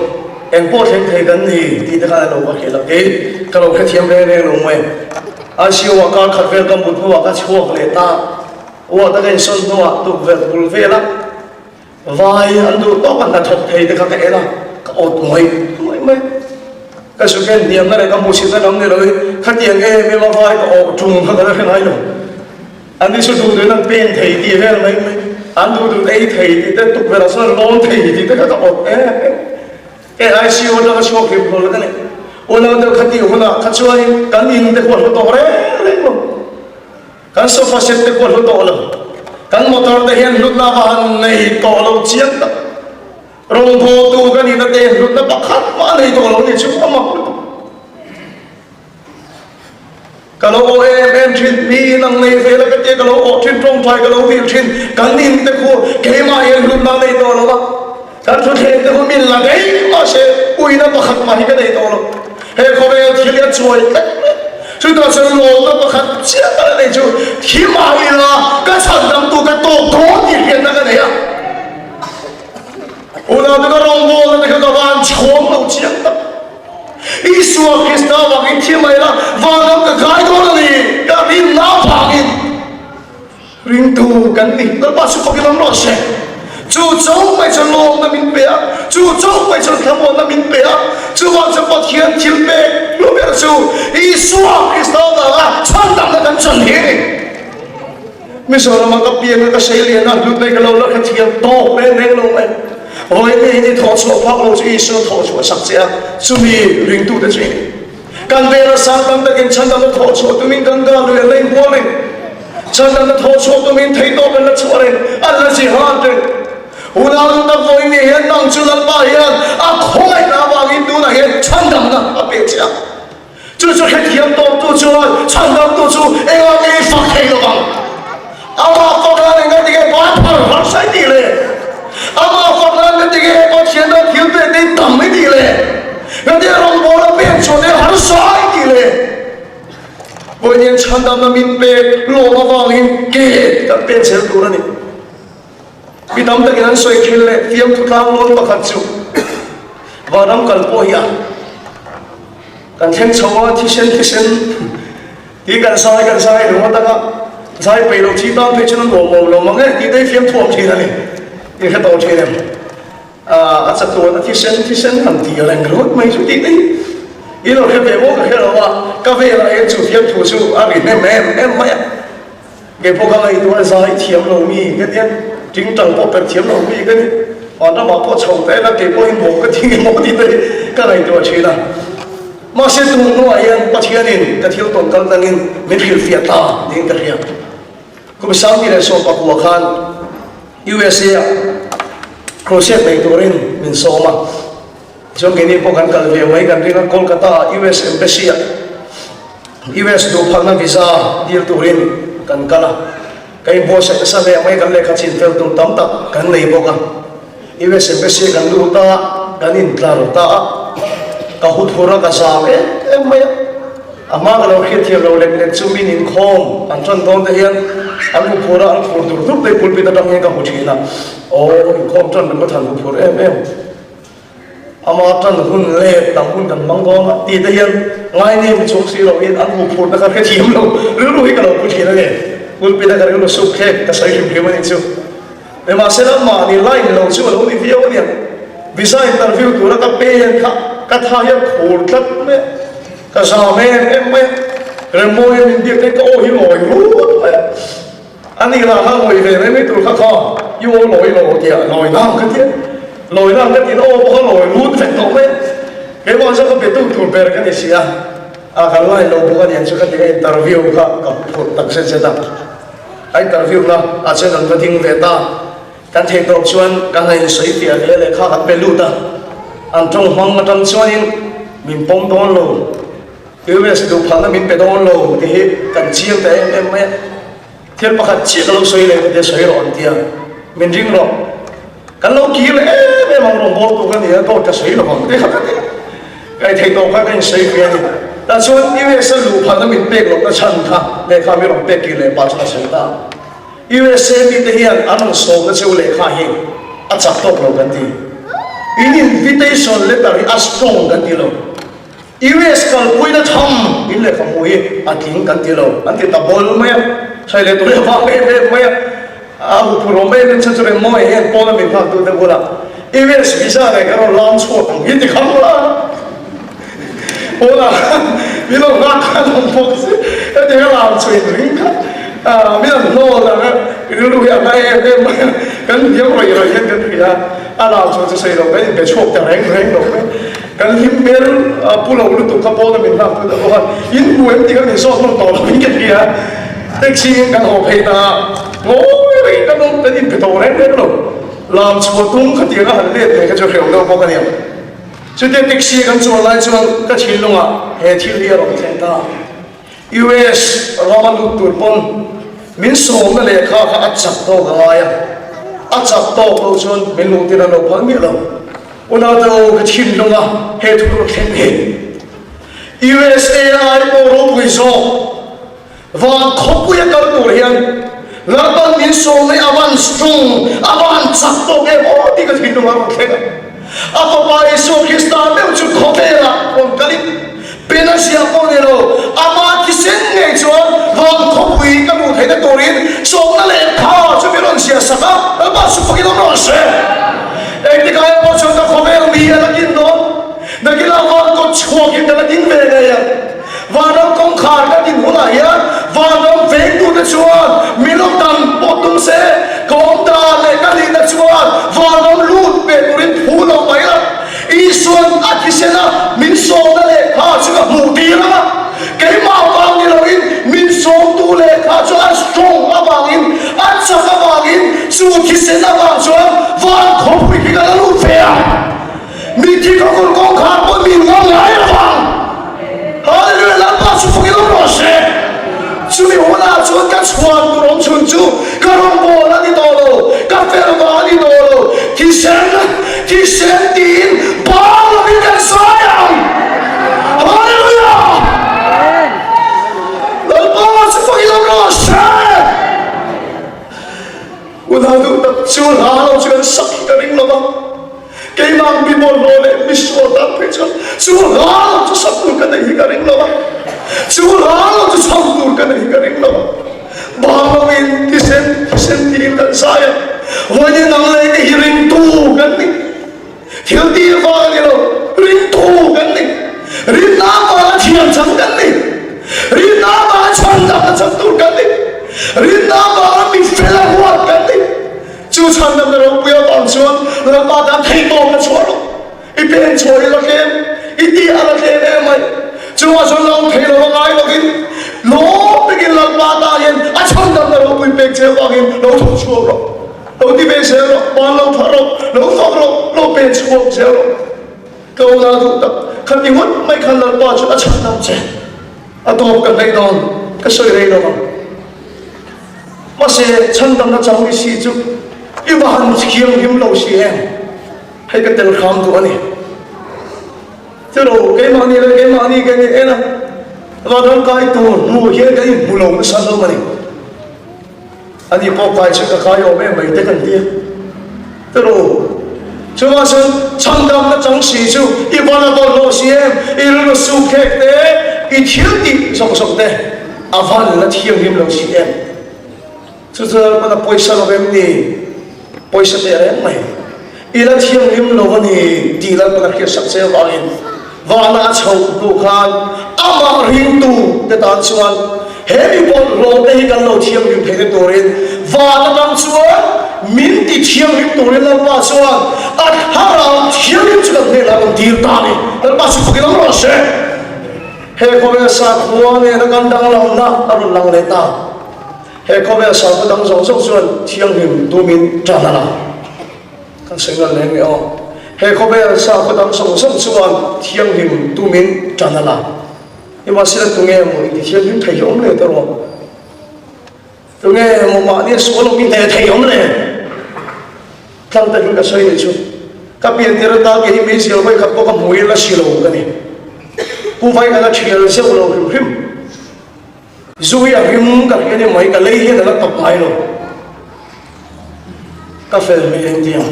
eng pawh thleng thei kan ni tih te khan a lo va hrilh a, kei ka lo hrethiam reng reng lo mai. ICU ah kar khat vel ka mut hnuah ka chhuak leh ta, ward a ka insawn hnuah tukverh bul vela vai an duh tawk a hnathawk thei te kha ka en a, ka awt ngawih ngawih mai. Ka suken hniamna leh ka hmuhsitna lam ni loin khatiang em em a vai ka awh ṭung kha ka la hre ngai lo. An ni chu duh duhin an pen thei tih vel mai mai, an duh duhin ei thei tih te, tukverh ah chuan an lawn thei tih te kha ka awt em em. Hei ICU atanga chhuak hlim hlawl ka ni. Unau deuh kha tih hunah kha chuanin kan in te khuah hlu tawh reng reng lo. Kan sofa set te khuah hlu tawh lo. Kan motor te hian hlutna va han nei tawh lo chiang tak. Rawngbawltu ka nihna te hlutna pakhat mah a nei tawh lo ni chu a mak lutuk. Ka lo awh em em thin, mi in ang nei ve la ka tia ka lo awh thin, tawngtai ka lo vil thin, kan in te khu keimah hian hlutna a nei tawh lo a, kan thuthleng te khu min la daih mahse uina pakhat mah hi ka nei tawh lo. He khawvel thil hi a chuai tlat mai. Chutah chuan lawmna pakhat chiah ka la nei chu thi mah ila ka chhandamtu ka tawk dawn tih hriatna ka nei a. Unaute ka rawngbawlna te kha ka van chhawm lo chiang tak. Isua Krista vangin thi mai la, vanram ka kai dawn a ni, ka rinna vangin ringtu kan ni. Lalpa chu fakin awm rawh se. Chu chauh mai chuan lawmna min pe a, chu chauh mai chuan thlamuanna min pe a, chuvang chuan Pathian thil pek hlu ber chu Isua Krista vanga chhandamna kan chan hi a ni. Mizoram ah ka piang a ka sei lian a hlutna hi ka lo la hrethiam tawk reng reng lo mai. Vawiin hi ni thawh chhuah phak lo chu Isua thawh chhuah sak che a, chumi ringtute chu i ni. Kan vela sang tam takin chhandamna thawh chhuah tumin Ganga lui an la inbual reng. Chhandamna thawh chhuah tumin theihtawp an la chhuah reng, an la zihlan reng. Unau duh tak vawiin ni hian nang chu Lalpa hian a khawngaihna avangin tunah hian chhandamna a pe che a. Chu chu hrethiam tawptu chuan chhandamtu chu engah nge i fak thei lo vang? Amah fak nan enga tinge ban phar harsa i tih le? Amah fak nan enga tinge Pathian tan thil pek te i tam i tih le? Engtin rawngbawl a pek chhuah te harsa i tih le? Vawiin chhandamna min pek lawm avangin ke kan pen zel tur a ni. Mi tam takin an sawi thil leh fiamthu tlanglawn pakhat chu vanram kal pawh hi a kan thleng chho a, thisen thisen tih kan zai kan zai ringawt ang a, zai peih loh chi tan phei chuan an nuam awm lo mang e tih te hi fiamthu awm thin a ni, i hre tawh thin em? A chatuan a thisen thisen han tih reng ringawt mai chu tih te hi i lo hre ve maw ka hre lo a, ka velah hian chu fiamthu chu a ri hnem em em mai a. Kei pawh ka ngaihtuah zai thiam lo mi ka nia, tingtang pawh perh thiam lo mi ka ni. Vanramah pawh chho ta ila kei pawhin maw ka ti nge maw tih te hi ka ngaihtuah thin a. Mahse tun hnuah hian Pathianin ka thil tawn kal tlangin min hrilhfiah ta niin ka hria. Kum 19 pakua khan USA ah crusade nei turin min sawm a. Chuan keini pawh kan kal ve mai kan ring a, Kolkata ah US Embassy ah US duhphalna visa dil turin kan kal a, ka inbuatsaih nasa hle mai, kan lehkha chin fel tur tam tak kan nei bawk a, US Embassy kan lut a, kan intlar ta a, ka huthur a, ka zam em em mai a, a hma ka lo hriatthiam lo lek lek chu min inkhawm an tan dawn te hian an huphur a, an khur dur dur te pulpit atang hian ka hmu thin a, aw inkhawm tan ringawt han huphur em em. Ama tan hun leh tam hun kan hmang dawn a tih te hian ngaini mi chung si lohin an huphurhna kha hrethiam lo rilru hi ka lo pu thin a ni. Pulpit a ka rilru suk thlek ka sawi hrim hrim a nih chu. Nimahsela mahni line lo chu a lo ni viau a niang. Visa interview tura ka pen kha ka tha hi a khur tlat mai a, ka zam em em mai a, Remmawia min biak te ka aw hi lawi rut mai a. A ni lah kha ngawi ve mai mai tur kha kha i aw lawi lo tia lawi nang ka tia lawi nang ka tiin aw pawh kha lawi lut vek tawh mai a keimah chu ka be tu tur ber ka ni si a a kan line lo bawk a niang chu ka ti a interview kha ka phurh tak zet zet a a interview na ah chuan kan va ding ve ta kan theih tawp chuan kan han insawi fiah ve leh kha kan pe lut a an tawng hmang atang chuanin min pawm dawn lo US duhphalna min pe dawn lo tih hi kan chiang ta em em mai a. Thil pakhat chiah ka lo sawi leh ka tia sawi rawh an tia. Min ring rawh. Kan lo kir leh em em ang rawngbawltu ka ni a, dawt ka sawi lo vang te kha ka ti a. Ka inthei tawh kha ka insawi ve a ni. Tah chuan USA luh phalna min pek lohna chhan kha lehkha mi rawn pek kir leh pah chuan a sawi ta. USA mite hian an rawn sawmna cheu lehkha hi a chak tawk lo kan ti. In invitation letter hi a strong kan ti lo. US kalpuina tham in lehkha hmuh hi a tling kan ti lo, an ti ta bawl mai a, sawi leh tur hi a vang em em mai a, a huphurh awm em em chhan chu Remmawia hian pawna min nghak tu te bulah US visa nen kan rawn lam chhuak ang hi ti kham la, pawnah khan min lo nghak khan awm bawk si, hetiang a lam chhuah in ring kha min an hnawl ang a, rilru hi a ngai em em mai a, kan hniam rawih rawih hian kan hria a, a lam chhuah chu sawi lo kan inbe chhuak ta reng reng lo mai. Kan hlim hmel pu lo lutuk kha pawn a min nghak tu ta bawk a, in hmu em tih kha min zawt nawm tawh lo in ka hria. Taxi in kan haw phei ta a, ngawi reng kan awm kan inpe tawh reng reng lo. Lam chhuah tum khatiang a han let leh kha chu hreuh deuh bawk a nia. Chutia taxi kan chuan lai chuan ka thinlungah he thil hi a rawn thleng ta. US rama lut tur pawn min sawmna lehkha kha a chak tawk a ngai a, a chak tawk loh chuan min luh tir a lo phal miah lo. Unau te u ka thinlung a he thu rawn thleng hi USA ai pawh ropui zawk van khawpui a kal tur hian Lalpan min sawmna hi a van strong, a van chak tawk em aw tih ka thinlung a rawn thleng a. A Fapa Isua Krista meuh chu khawvelah rawn kalin pen a ziah pawh ni lo, Amah thisen ngei chuan van khawpui ka luh theihna turin sawmna leh tha chu min rawn ziah sak a, Lalpa chu fakin awm rawh se. Engtikah emaw chuan ka khawvel mi a la kin dawn, nakinah van kawt chhuakin ka la ding ve ngei ang. Vanram kawngkhar ka din hunah hian vanram vengtute chuan min lo dan pawh tum se, ka awm dan leh ka nihna chuan vanram lut ve turin phu lo mai la. Isua'n a thisena min sawmna lehkha chu ka hmuh tir ang a, keimah vang ni loin min sawmtu lehkha chu a strong avangin, a chak avangin chu thisen avang chuan van khawpui khi ka la lut ve ang. Mitthi ka kawr kawngkhar pawh min ngam ngai lo vang. Hallelujah Lalpa chu fak in awm rawh se. Chumi hunah chuan ka chhuan tur awm chhun chu ka rawngbâwl a ni tawh lo, ka fel vang a ni tawh lo, thisen, thisen tiin bâng lovin kan sawi ang. Hallelujah Lalpa chu fak in awm rawh se. Unau duh tak chu hla lo chu kan sak hi ka ring lo va. Keimah mi bawlhhlawh leh mi sual tan phei chuan chu hla lo chu sak tur ka neih hi ka ring lo a, chu hla lo chu chham tur ka neih hi ka ring lo a. Bang loin thisen thisen tiin kan zai a, vawiin nang leh kei hi ringtu kan ni. Thil tih vang a ni lo, ringtu kan ni. Rinna avanga thiam chang kan ni. Rinna avanga chhandamna chang tur kan ni. Rinna avanga mi fel a huat kan ni. Chu chhandamna ropui avang chuan Lalpa tan theihtawp na chhuah rawh. I pen chhuah i la tlem, i tih a la tlem em mai. Chungah chuan lo thei lo a ngai lovin lawm takin Lalpa tan hian a chhandamna ropui pek che avangin lo thawk chhuak rawh. Lo ti ve zel rawh, ban lo phah rawh, lo fak rawh, lo pen chhuak zel rawh. Ka unau duh tak, khati ngawt mai khan Lalpa chu a chhandam che. A tawp ka hnaih dawn, ka sawi rei lo ang. Mahse, chhandamna chang i si chu i va han thianghlim lo si em? Hei ka tel hram duh a ni. Churo, keimahni leh keimahni kan in en a, vanram kai tur hmuh hian kan inhmu lo nasa hlawm a ni. Ani pawh kai chu ka kai awm em mai te kan ti a. Churo, chuvang chuan chhandamna chang si chu i van a bawlhhlawh si em? I rilru sukhek te, i thil tih zawk zawk te. A van la thianghlim lo si em? Chu chu Lalpan a pawisa lo em ni? Pawisa teh reng mai. I la thianghlim lo a ni tih Lalpan a hriatsak che avangin vana a chhoh hnu khan amah ringtu te tan chuan he mi bawlhhlawh te hi kan lo thianghlim theihna turin van atang chuan min ti thianghlim turin Lalpa chuan a thlarau thianghlim chu kan hnenah a rawn tir ta a ni. Lalpa chu fakin awm rawh se. He khawvel sakhua nena kan danglamna a rawn lang leh ta. He khawvel sakhua dang zawng zawng chuan thianghlim tumin tan a la. Kan sawi ngal leh nge aw. He khawvel sakhua dang zawng zawng chuan thianghlim tumin tan a la. Nimahsela tunge maw intithianghlim thei hi awm leh ta rawh. Tunge maw mahni a sual awm i hneh thei awm le? Tlang takin ka sawi nih chu. Ka pian tir ata kei hi meizial vawi khat pawh ka hmu ila si lo ka ni. Pu vai ka la thial zeuh lo hrim hrim. Zu hi a hrim ka hria ni mai, ka lei hian a la tawp ngai lo. Ka fel hmel engtiang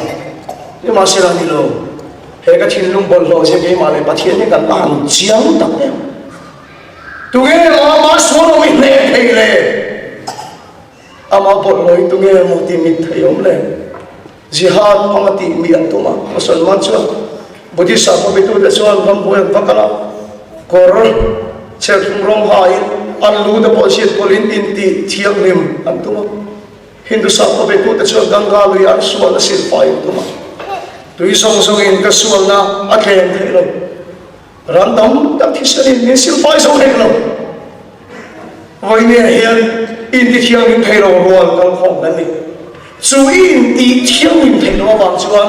nimahsela ni lo. He ka thinlung bawlhhlawh zia keimah leh Pathian hi kan la han chiang tak em. Tunge maw amah sual awm i hneh thei le? Amah bawlhhlawh hi tunge maw ti mit thei awm le? Jihad hmang a tih mi an tum a, Musalman chuan Buddhist sakhaw betute chuan rambuai an va kal a, kawr cherthlum rawng hain an lu te pawh zit pawlhin intih thianghlim an tum a, Hindu sakhaw betute chuan Ganga lui an sualna silfai an tum a, tui zawng zawngin ka sualna a tlem thei lo. Ran tam tak thisenin min silfai zo hek lo. Vawinia hian intithianghlim thei lo rual kalkhawm kan ni. Chu i intihthianghlim theih loh avang chuan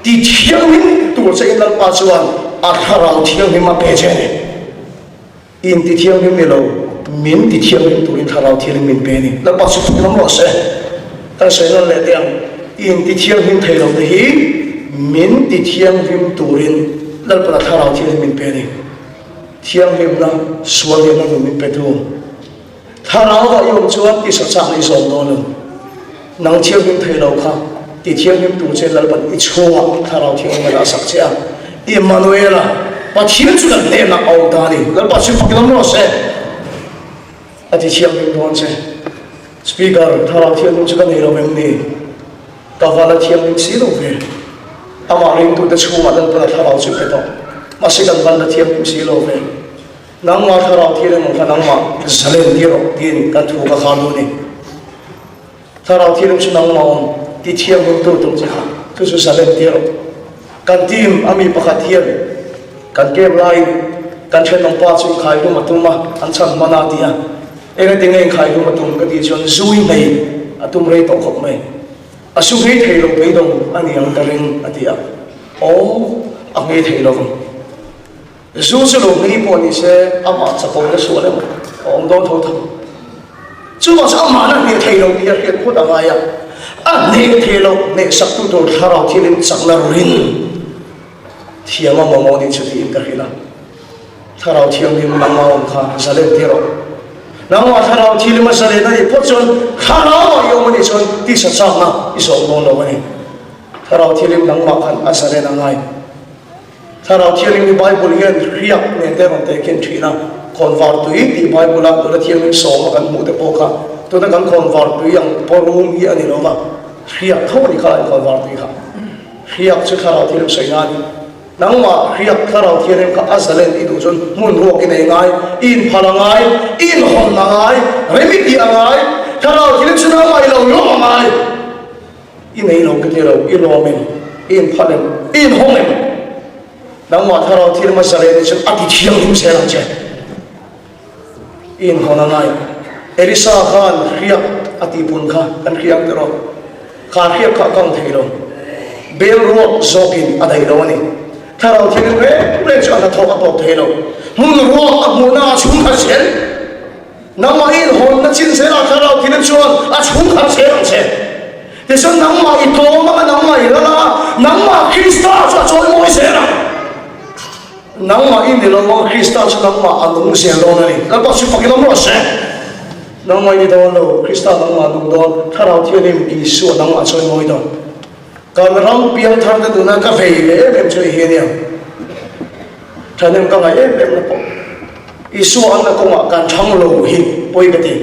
tithianghlim tur che in Lalpa chuan a thlarau thianghlim a pe che a ni. Intithianghlim ni lo, min tithianghlim turin thlarau thianghlim min pe a ni. Lalpa chu fak lam rawh se. Kan sawi nawn leh teh ang, intithianghlim thei lo te hi min tithianghlim turin Lalpana thlarau thianghlim min pe a ni. Thianghlimna, sual lianna nun min petu. Thlarau ah i awm chuan tisa chak i zawm dawn lo. Nang thianghlim thei lo kha tithianghlim tur che Lalpan i chhungah thlarau thianghlim a dah sak che a. Immanuela, Pathian chu kan hnenah a awm ta a ni. Lalpa chu fak lam rawh se. A ti thianghlim dawn che. Speaker, Thlarau thianghlim chu ka nei lo em ni? Ka va la thianghlim si lo ve. Amah ringtute chhungah Lalpana thlarau chu pe tawh. Mahse kan van la thianghlim si lo ve. Nangmah thlarau thil emaw kha nangmah zalen tir rawh tiin kan thu ka khar duh a ni. Thlarau thil chu nangmah awm ti thianghlimtu tum che kha chu chu zalen tir rawh. Kan team a mi pakhat hian kan camp laiin kan thenawmpa chu inkhaihlum a tum a, an chhan hman a ti a. Engati nge inkhaihlum a tum ka tih chuan zui hmei a tum rei tawh khawp mai. A su nghei thei lo beidawng a ni ang ka ring a ti a. Aw, a nghei thei lo vang. Zu chu lo hming pawh ni se amah chakawmna sual emaw a awm dawn tho tho. Chuvang chu amah na hneh thei lo tih a hriat phawt a ngai a, a hneh thei lo hnehsaktu tur thlarau thilin chakna rin thiam a mamawh nih chu tiin ka hrilh a. Thlarau Thianghlim nangmah awm kha zalen tir rawh. Nangmah thlarau thilim a zalen a nih phawt chuan thlarauah i awm a nih chuan tisa chakna i zawm dawn lo a ni. Thlarau thilim nangmah khan a zalen a ngai. Thlarau Thianghlim hi Bible hian hriak nen te rawn tehkhin thin a, khawnvar tui tih Bible a nula thianghlim sawma kan hmuh te pawh kha tuna kan khawnvar tui ang pawrum hi a ni lo va, hriak tho a ni kha lai khawnvar tui kha. Hriak chu Thlarau Thianghlim sawina a ni. Nangmah hriak Thlarau Thianghlim kha a zalen i duh chuan hmun ruak i nei ngai, i inphal a ngai, i inhawn a ngai, rem i tih a ngai, Thlarau Thianghlim chu nangmah i lo lawm a ngai. I nei lo ka ti lo, i lawm em? I inphalh em? I inhawng em? Nangmah thlarau thil hmasa leh ni chu a ti thianghlim zel ang che. I inhawn a ngai. Elisa khan hriak a tihpun kha kan hria ang tiraw? Kha hriak kha a kang thei lo. Bel ruak zawkin a daih lo a ni. Thlarau thil reng reng chu a hnathawk a tawp thei lo. Hmun ruak a hmuhna a chhungkhat zel. Nangmah i inhawnna chin zelah thlarau thil chuan a chhungkhat zel ang che. Tichuan nangmah i tlawm anga nangmah i ral anga nangmah Krista chu a chawimawi zel ang. Nangmah i ni lo anga Krista chu nangmah a nung zel dawn a ni. Lalpa chu fakin awm rawh se. Nangmah i ni dawn lo, Krista nangmah a nung dawn, Thlarau Thianghlim Isua nangmah a chawimawi dawn. Kan ram piangthar te tuna ka vei ve em em chu hei hi a nia. Thahnem ka ngaih em em na pawh Isua anna kawngah kan thang lo hi pawi ka ti.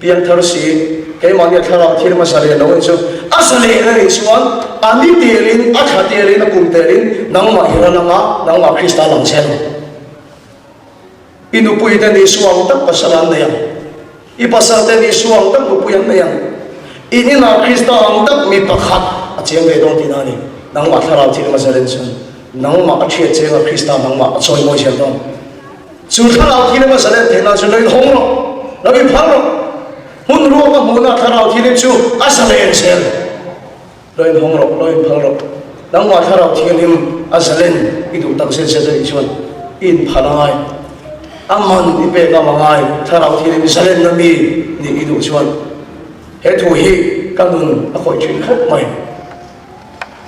Piangthar si, keimahni a thlarau thil hmasa leh lo chu a za leh na nih chuan a ni telin, a thla telin, a kum telin nangmah i ral anga nangmah Krista lang che lo. I nupui ten Isua ang tak pasal an nei ang. I pasal ten Isua ang tak nupui an nei ang. In inah Krista ang tak mi pakhat a cheng ve dawn tihna a ni. Nangmah thlarau thil hmasa ren chuan nangmah a thiat cheng a Krista nangmah a chawimawi zel dawn. Chu thlarau thil hmasa ren theihna chu lo inhawng rawh, lo inphal rawh. Hmun ruak a hmuhna thlarau thil chu a zalen zel. Lo inhawng rawh, lo inphal rawh. Nangmah Thlarau Thianghlim a zalen i duh tak zet zet a nih chuan i inphal a ngai. A man i pek ngam a ngai. Thlarau Thianghlim zalenna mi nih i duh chuan. He thu hi ka nun a khawih thin khawp mai.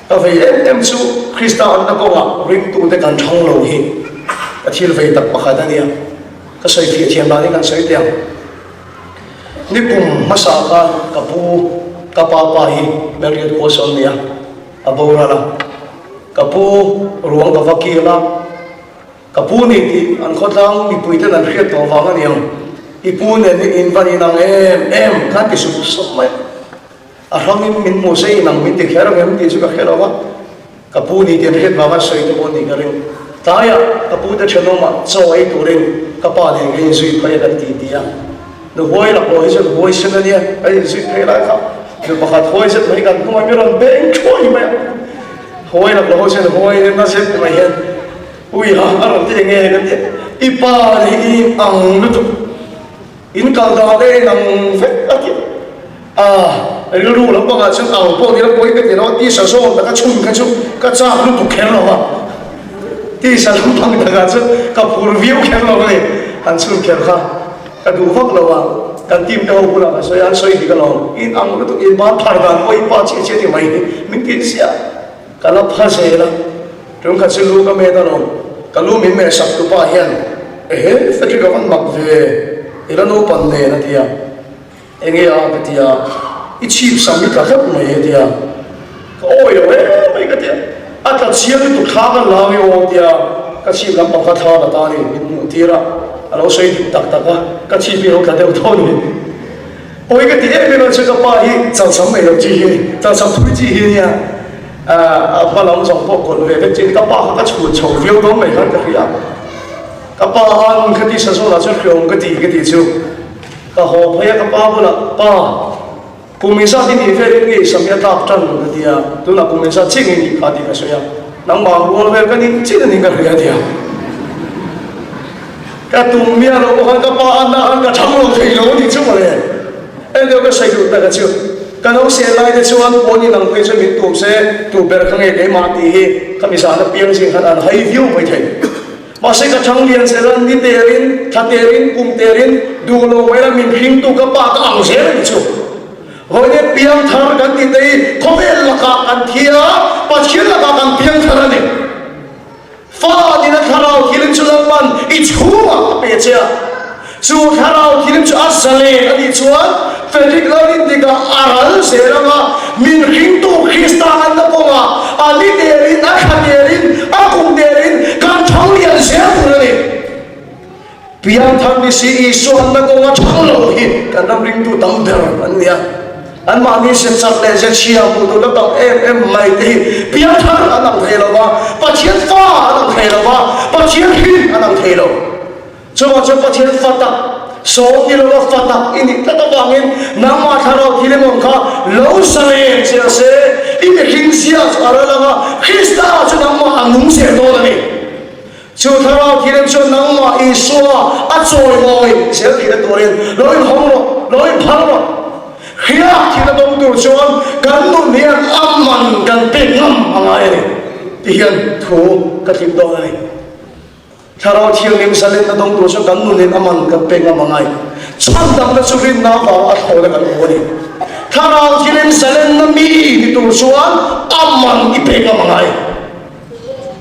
Ka vei em em chu Krista anna kawngah ringtute kan thang lo hi ka thil vei tak pakhat a nia. Ka sawi fiah thiam danin kan sawi teh ang. Nikum hmasa khan ka pu, ka pa pa hi Melriat khua sawn nia, a boral a. Ka pu ruang ka va kil a. Ka pu ni tih an khawtlang mipuiten an hriat tawh vang a niang. I pu nen in van inang em em khan ti sup sup mai. A hrangin min hmu se inang min ti kher ang em tih chu ka hre lo va, ka pu ni tih an hriat vanga sawi te pawh nih ka ring. Tlaiah ka pu te thenawmah chaw ei turin ka pa nen ka inzui phei a kan ti ti a. Nu huai laklawh hi chuan huai sen a nia, kan inzui phei lai kha nu pakhat huai zet mai kan hnungah mi rawn beng thuai mai a. Huai laklawh ho chuan huai na zet mai hian ui ha a rawn ti eng nge kan ti a, i pa nih i ang lutuk. In kal dan e nang vek a ti a, rilru lampangah chuan ang pawh nila pawi ka ti lo a, tisa zawn taka chhun kha chu ka chak lutuk kher lo a, tisa lampang takah chuan ka phur viau kher lo a ni, han chhun kher kha ka duh vak lo a, kan team te ho bulah ka sawi a, an sawi dik alawm, in ang lutuk in ban phar dan pawh i pa chiah chiah ti mai hi min ti chiah. Ka la pha zel a, tungkhat chu lu ka met alawm, ka lu min meh sak tupa hian ehe Frederick a van mak ve, i la naupan nen a ti a, enge a ka ti a, i chhip sam i tla hlauh mai a ti a, ka awi lo em mai ka ti a, a tla chiang lutuk thla ka la nge aw tia ka chhip lampang kha thla la ta a ni, min hmuh tir a, a lo sawi dik tak tak a, ka chhip hi a lo tla deuh tho a ni. Pawi ka ti em em a chu ka pa hi chalsam nei lo chi hi a ni, chalsam thui chi hi a nia, a hma lam zawng pawh kawlh ve vek chi a ni, ka pa kha ka chhun chho viau dawn mai khan ka hria, ka pa an ka ti sa zawnah chuan hriawm ka ti ka ti chu ka haw phei a ka pa bulah pa kum inzat i nih velin nge i sam hi a tlak tan ka ti a, tunah kum inzat chiah nge i nih kha tih ka sawi a, nangmah rual vel ka nih chin a ni ka hria a ti a. Ka tum miah loh khan ka pa a na khan ka thang lo thei lo a nih chu mawle. En deuh ka sawi duh tak a chu. Ka no seh lai te chuan pawn in ang phei chuan min tum se tu ber kha nge keimah tih hi ka mi zan apiang zing khan an hai viau mai thei. Mahse ka thang lian zel a, ni terin, thla terin, kum terin duh lo mai la min hringtu ka pa ka ang zel a nih chu. Vawiin piang thar kan tih te hi khawvel lakah kan thi a, Pathian lakah kan piang thar a ni. Fa nina thlarau thilim chu Lalpan i chhungah a pe che a, chu thlarau thilim chu a zalen a nih chuan Frederick Lalin tikah a ral zel ang a, min hringtu Krista anna kawngah a ni telin, a thla telin, a kum telin kan thang lian zel tur a ni. Piangthar ni si Isua anna kawnga thang lo hi kan ram ringtu tam ber an ni a. Anmahni ze chak leh ze chhia hmuh tur la tam em em mai te hi piangthar an ang thei lo va, Pathian fa an ang thei lo va, Pathian hrin an ang thei lo. Chuvang chuan Pathian fa tak, sawm ni lova fa tak i nih tlat avangin nangmah thlarau thil emaw kha lo zalen che a se, i mihring zia chu a ral ang a, Krista chu nangmah a nung zel dawn a ni. Chu thlarau thilem chuan nangmah Isua a chawimawi zel theihna turin lo inhawng rawh, lo inphal rawh. Hriak thil a dawng tur chuan kan nun hian a man kan pek ngam a ngai a ni ti hian thu ka tlip dawn a ni. Thlarau Thianghlim zalenna dawng tur chuan kan nunin a man kan pek ngam a ngai. Chhandamna chu rinna avanga a thlawhna kan hmu a ni. Thlarau Thianghlim zalenna mi ni tur chuan a man i pek ngam a ngai.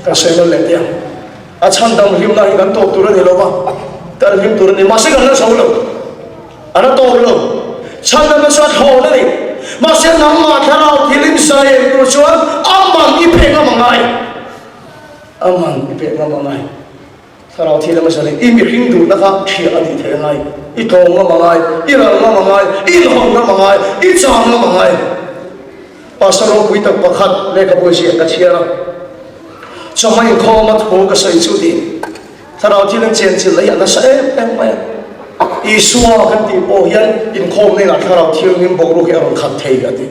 Kan sawi nawn leh teh ang. A chhan dang hlimna hi kan tawp tur a ni lo va, kan hlim tur a ni. Mahse kan la zo lo, a la tawp lo. Chhan dangna chu a thlawn a ni. Mahse nangmah thlarau thil in zai tur chuan a man i pek ngam a ngai. A man i pek ngam a ngai. Thlarau thil emaw zalin i mihring duhna kha ṭhiah a nih theih a ngai. I tlawm ngam a ngai, i ral ngam a ngai, i inhawn ngam a ngai, i chang ngam a ngai. Pastor ropui tak pakhat lehkhabu ziah ka chhiar a, chawhma inkhawma thu ka sawi chu tih thlarau thil an chenchilh hi a nasa em em mai a. Isua kan tih pawh hian inkhawm hnenah thlarau thianghlim boruak hi a rawn khat thei a ti.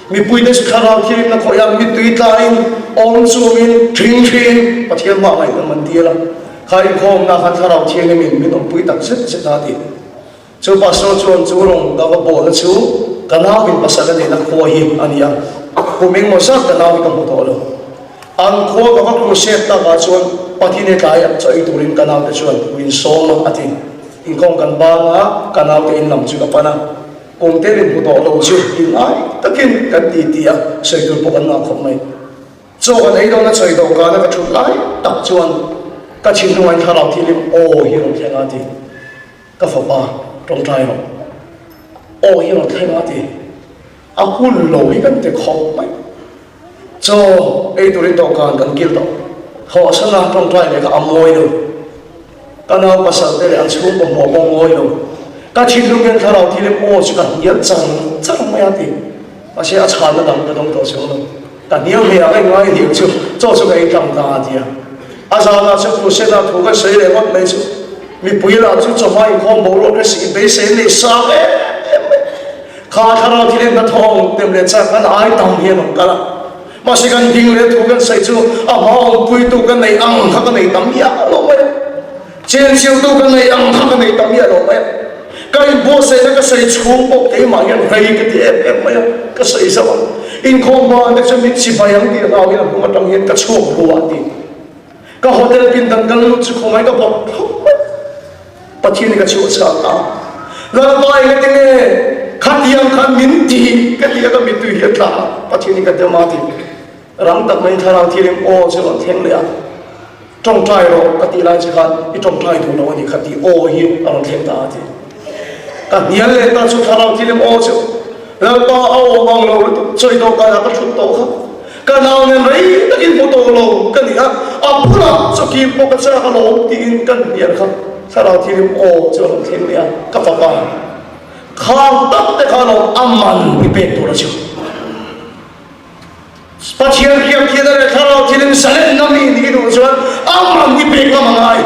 Mipuite chu thlarau thianghlimna khawih a, mittui tlaiin, awm chungin, thing thliin Pathian hmaah ngaihdam an dil a. Kha inkhawmna khan thlarau thianghlimin min awmpui tak zet zet a ti. Chu pastor chuan chu rawng ka va bawhna chu ka nauin pasal a neihna khua hi a ni a, kum engmaw zat ka nau hi ka hmu tawh lo. An khua ka va crusade takah chuan Pathine tlaiah chaw ei turin ka naute chuan min sawm a, a ti. Inkhawm kan bang a, ka naute in lam chu ka pan a. Kum te rin hmu tawh lo chu inngai takin kan ti ti a, sawi tur pawh kan ngah khawp mai. Chaw kan ei dawn a chawi dawhkana ka thut lai tak chuan ka thinlungain thlarau thilim aw hi rawn thleng a ti. Ka fapa tawngtai rawh aw hi rawn thleng a ti. A hun lo hi kan ti khawp mai. Chaw ei turin dawhkan kan kil tawh. Thawhsana tawngtai leh kha a mawi lo. Ka nau pasal te leh an chhungkaw hmuh pawh ngawi lo. Ka thinlung hian thlarau thil em aw chu ka hnial char char mai a ti. Mahse a chhanna dang ka dawng tawh chuang lo. Ka hnial hmeh ah ka inngai hnial chu chaw chu ka ei tlang ta a ti a. A zanah chu Crusade-ah thu ka sawi leh ngawt mai chu mipui lah chu chawhma inkhawm boruak ka sih beisei nei sang em em mai. Kha thlarau thil em hnathawng tem leh chak an ai tam hian an kal a. Mahse kan ding leh thu kan sawi chu a hma awmpuitu ka nei ang kha ka nei ta miah lo mai a, chenchiltu ka nei ang kha ka nei ta miah lo mai a, ka inbuatsaihna ka sawi chhung pawh keimah hian rei ka ti em em mai a, ka sawi zauh a, inkhawm ban te chu mit chibai ang tih hlauhin a hnung atang hian ka chhuak ruah a ti. Ka hotel pindan kal lut chu khawngaih ka bawk thlawp mai. Pathian hi ka chhuah chak ta. Lalpa engati nge khatiang khan min ti ka ti a ka mittui hi a tla a, Pathian hi ka dem a ti. Rang tak mai thlarau thilim aw chu rawn thleng leh a, tawngtai rawh ka tih lai che khan i tawngtai duh lo a ni kha tih aw hi a rawn thleng ta a ti. Ka hnial leh ta chu thlarau thilim aw chu Lalpa a awm ang lo lutuk chawi dawhkanah ka thut tawh kha. Ka nau nen rei takin hmu tawh lo ka ni a, a bulah chawki pawh ka chak alawm tiin kan hnial kha thlarau thilim aw chu a rawn thleng leh a, ka fapa khang tak te kha alawm a man i pek tur a chu. Pathian hriat thian a leh thlarau thilim zalenna mi nih duh chuan a man i pek ngam a ngai.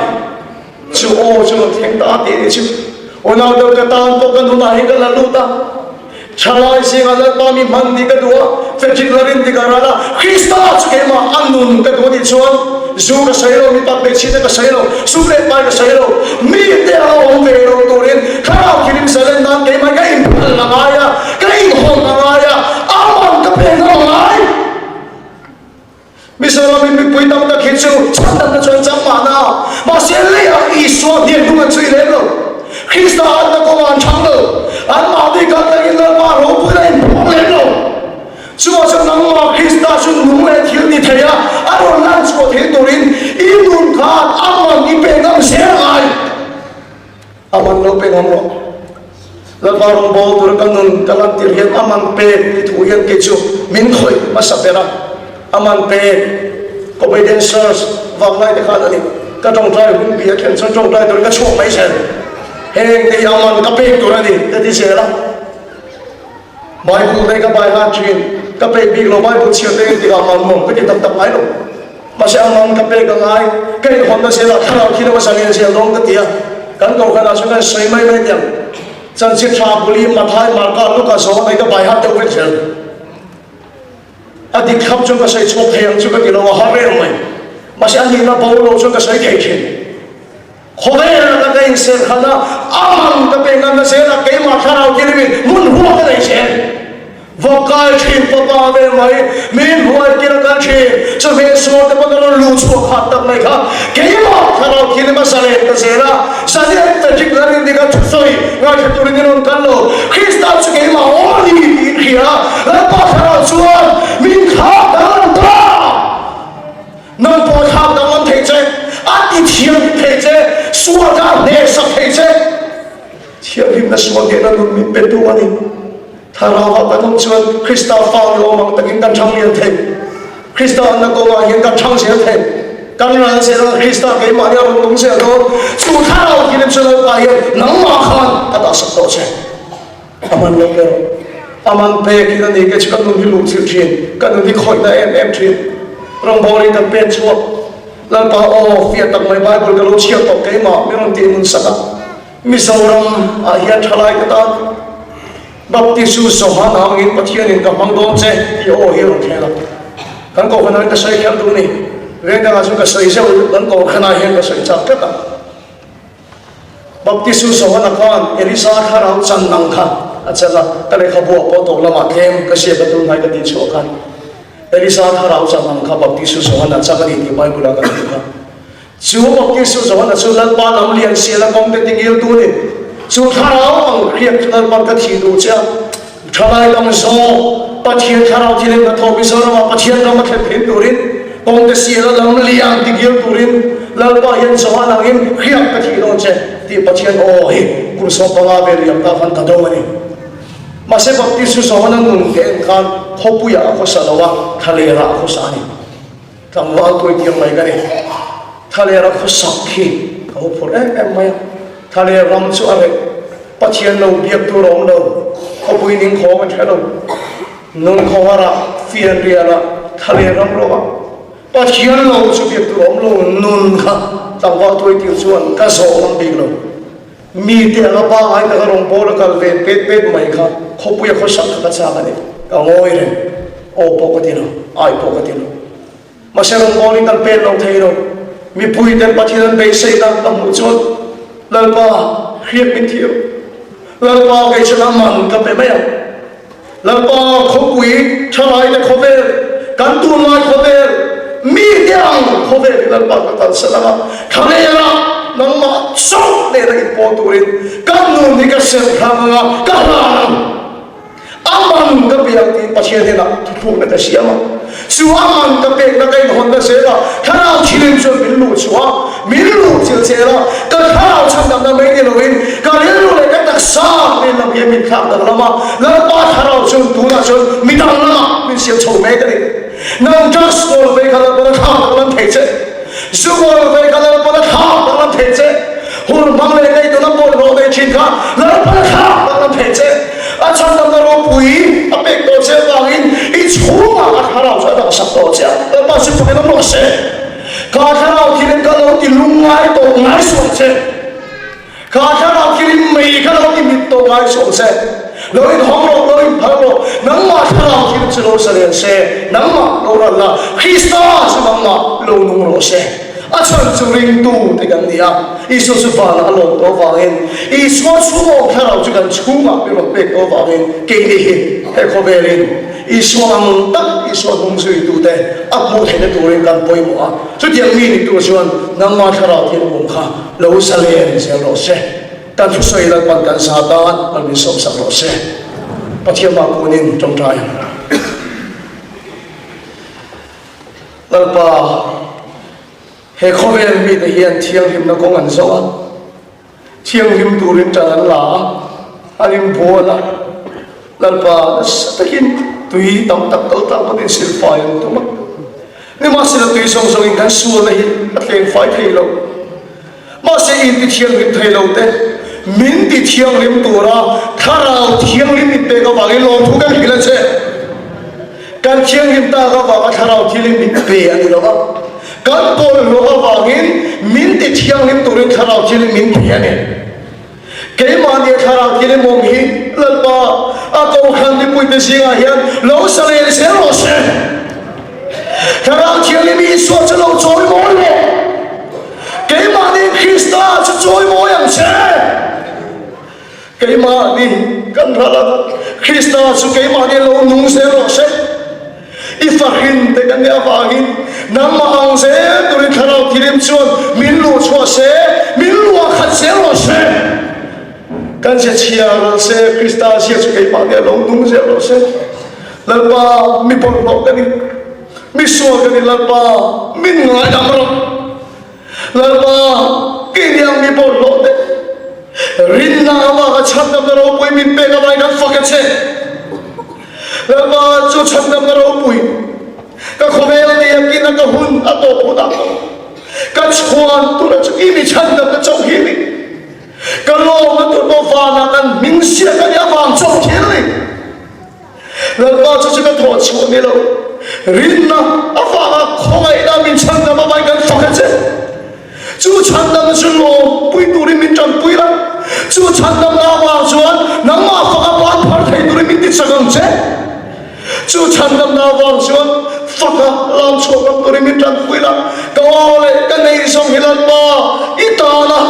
Chu aw chu rawn thleng ta a tih ni chu. Unau deuh ka tan pawh ka nunah hi ka la lut a. Thalai zingah Lalpa mi hman tih ka duh a, Frederick Larin ti ka ral a, Krista chu keimah a nun ka duh a nih chuan zu ka sawi lo, mipat hmeichhia te ka sawi lo, sum leh pai ka sawi lo, mite anga awm ve lo turin thlarau thilim zalen nan keimah ka inphal a ngai a, ka inhawn a ngai a, aman ka pek a ngai. Mizoramin mipui tam tak hi chu chhandamna chu an chang mahna, mahse leiah Isua hniak hnung an chhui lem lo. Krista anna kawngah an chhang lo. Anmahni kal takin Lalpa ropuina inphawng lem lo. Chuvang chuan nangmah Krista chu nung leh thil ni thei a, a rawn lan chhuah theih turin i nun khan a man i pe ngam zel a ngai. A man lo pe ngam rawh. Lalpa rawngbâwl tura ka nun ka lantir hian a man pek tih thu hian kei chu min khawih hmasa ber a. A man pek Comedian Search vanglai te khan a ni. Ka tawngtai hun bih a thlen chuan tawngtai turin ka chhuak mai zel. Heng te hi a man ka pek tur a ni ka ti zel a. Bible te ka bai hlan thin. Ka pek bik lo Bible chhiar te engtikah mah nuam ka ti tak tak ngai lo. Mahse a man ka pek a ngai. Ka inhawnna zelah thlarau khi lo a zalen zel dawn ka ti a. Kan kohhranah chuan kan sawi mai mai tiang. Chanchin tha buli Mathai, Marka, Luka zawng mai ka bai hat deuh vek zel. A dik thlap chuan ka sawi chhuak thei ang chu ka ti lo a har reng mai. Mahse a nihna bo lo chuan ka sawi thei thin. Khawvel anga ka inser khan a, a man ka pek ngamna zelah keimah thlarau thilimin hmun huak a nei zel. Va kai thin fapa ve mai, min hruai kil a kal thin, chawhmeh sual te pawn a rawn luh chhuak khat tak mai kha keimah thlarau thilim a zalen ta zel a, zalen Frederick Lalrindika thusawi ngaithla turin i rawn kal lo, Krista chu keimah awm a ni tiin hria a, Lalpa thlarau chuan min thlak danglam ta! Nang pawh thlak danglam thei che, a ti thianghlim thei che, sual kha a hnehsak thei che. Thianghlimna sual hnehna nun min pe tu a ni. Thlarauah kan awm chuan Krista fa ni awm ang takin kan thang lian thei. Krista anna kawngah hian kan thang zel thei. Kan ral zel a, Krista keimahni a rawn nung zel dawn. Chu thlarau thianghlim chu Lalpa hian nangmah khan a dahsak tawh che. A man lo ber. A man pek in a ni ke chu ka nun hi luh chilh thin, ka nun hi khawihna em em thin. Rawngbawlin kan pen chhuak. Lalpa aw, fiah tak mai Bible ka lo chhiar tawh keimah min rawn tih nun sak a. Mizoram ah hian thalai ka tan Baptist chu Johan angin Pathianin ka hmang dawn che tih aw hi a rawn thleng a. Kan kohhran ah hian ka sawi kher duh a ni. Veng dangah chuan ka sawi zeuh kan kohhran ah hian ka sawi chak tlat a. Baptist chu Johana khan Elisa thlarau chan ang kha a chelh a, ka lehkhabu ah pawh tawk lamah tlem ka ziak a tunhnai ka tih chhuah khan Elisa thlarau chan ang kha Baptist chu Johana chak a ni tih Bible ah kan hmu kha. Chu Baptist chu Johana chu Lalpa lam lian sial a kawng te tingil tu a ni. Chu thlarau ang hriat chu Lalpan ka thih duh che a, thalai dang zawk Pathian thlarau thil in hnathawh Mizoramah Pathian ram a thlen thin turin kawngte sial a lam lian tikir turin Lalpa hian Johan angin hriat ka thih dawn che tih Pathian aw hi kum 15 vel liam ta khan ka do a ni. Mahse Baptist chu Johana nun te en khan khawpuiah a khawsa lo a, thlalerah a khawsa a ni. Tlangval tuai tiang mai ka ni. Thaler a khawsak khi ka hu phur em em mai a. Thaler ram chu a reh. Pathian lo biak tur a awm lo. Khawpui ning khawng an hre lo. Nun khawhar ah, fian rial ah, thaler ram ro ah Pathian lo chu biak tur a awm lo. Nun kha tlangval tuai tir chuan ka zawh ngam bik lo. Mi te anga pangai taka rawngbâwl a kal ve pet pet mai kha khawpuia khawsak kha ka châk a ni. Ka ngawi reng. Aw pawh ka ti lo, ai pawh ka ti lo. Mahse rawngbâwlin kan pên lo thei lo. Mipui ten Pathian an beiseina ka hmuh chuan Lalpa hriat min thiam. Lalpa kei chuan a man ka pe mai ang. Lalpa khawpui thalaite khawvel, kan tunlai khawvel, mite ang khawvel hi Lalpa ka kalsan ang a, thlalera nangmah chauh nena inpawl turin ka nun hi ka serh hrang ang a, ka hlan ang. A man ka pe ang tiin Pathian hnenah thuthlukna ka siam a. Chu a man ka pekna ka inhawnna zela thlarau thilim chuan min luh chhuah a, min luh chilh zel a, ka thlarau chhandamna mai ni loin ka rilru leh ka taksa nen lam hian min thlak danglam a, Lalpa thlarau chuan tunah chuan mi danglamah min siam chho mek a ni. Nang drugs kawl vei kha Lalpa'n a thlak danglam thei che. Zu kawl vei kha Lalpa'n a thlak danglam thei che. Hun hmang leh nei tuna bawlhhlawh nei thin kha Lalpa'n a thlak danglam thei che. A chhandamna ropui a pek tawh che avangin i chhungah a thlarau chu a dahsak tawh che a, Lalpa chu fakin awm rawh se. Kha thlarau thilin ka lo ti lungngai tawh ngai suh ang che. Kha thlarau thilin mei ka lo ti mit tawh ngai suh ang che. Lo inhawng rawh, lo inphal rawh, nangmah thlarau thil chu lo zalen se, nangmah lo ral la, Krista chu nangmah lo nung rawh se. A chhan chu ringtu te kan ni a, Isua chu vanah a lawm tawh avangin, Isua chhung awm thlarau chu kan chhungah min rawn pek tawh avangin keini hi he khawvelin Isua ang tak Isua hnung zuitute a hmuh theihna turin kan pawimawh a. Chutiang mi ni tur chuan nangmah thlarau thil awm kha lo zalen zel rawh se. Kan thusawi Lalpan kan za tan an min sawmsak rawh se. Pathian mah kunin tawngtai ang. Lalpa, he khawvel mite hian thianghlimna kawng an zawh a, thianghlim turin ṭan an la a, an inbual a. Lalpa, nasa takin tui tam tak kal tlang pawhin silfai an tum a. Nimahsela tui zawng zawngin kan sualna hi a tlengfai thei lo. Mahse in ti thianghlim thei lo te, min ti thianghlim tura Thlarau Thianghlim min pek avangin lawmthu kan hrilh a che. Kan thianghlim tak avanga Thlarau Thianghlim min pe a ni lo va, kan bawlhhlawh avangin min ti thianghlim turin Thlarau Thianghlim min pe a ni. Keimahni a Thlarau Thianghlim awm hi Lalpa a Kohhran mipuite zingah hian lo sa leh zel rawh se. Thlarau Thianghlim Isua chu lo chawimawi rawh. Keimahni Krista chu chawimawi ang che. Keimahni kan ral a, Krista chu keimahni lo nung zel rawh se. I fahrin te kan nih avangin nangmah ang zel turin Thlarau Thianghlim chuan min luh chhuah se, min luah khat zel rawh se. Kan zia chhia ral se, Krista zia chu keimahni a lo nung zel rawh se. Lalpa, mi bawlhhlawh ka ni, mi sual ka ni, Lalpa, min ngaidam rawh. Lalpa, keini ang mi bawlhhlawh te, rinna avanga chhandamna ropui min pek avangin kan fak a che. Lalpa, chu chhandamna ropui ka khawvel biakin a ka hun a tawp hunah pawh ka chhuan tura chu i mi chhandamna chauh hi a ni. Ka lawmna tur pawh vanah kan hming siak a nih avang chauh hi a ni. Lalpa chu chu ka thawh chhuah ni lo. Rinna avanga khawngaihna min chhandam avangin kan fak a che. Chu chhandamna chu lawmpui turin min tanpui la. Chu chhandamna avang chuan nangmah faka ban phar thei turin min tichak ang che. Chu chhandamna avang chuan faka lam chhuak ram turin min tanpui la. Ka aw leh ka neih zawng hi Lalpa i tana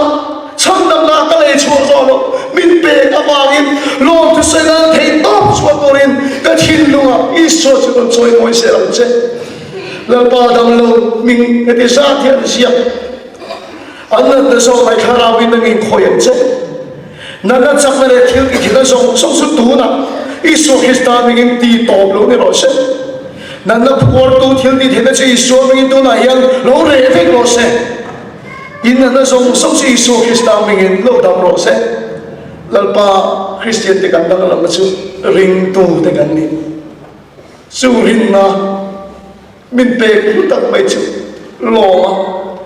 Chhandamna ka lei chhuah zawh loh min pek avangin lawmthu sawi nan theih tawp chhuah turin ka thinlungah Isua chu rawn chawi mawi zel ang che. Lalpa damlo hming heti zat hi an ziak. An natna zawk mai thlarauin nangin khawi ang che. Natna chakna leh thil tithilna zawng zawng chu tunah Isua Krista hmingin ti tawp lo ni rawh se. Natna phuartu thil tithilna chu Isua hmingin tunah hian lo reh vek rawh se. In natna zawng zawng chu Isua Krista hmingin lo dam rawh se. Lalpa Kristian te kan danglamna chu ringtu te kan ni. Chu rinna Min pek hlu tak mai chu lawm a,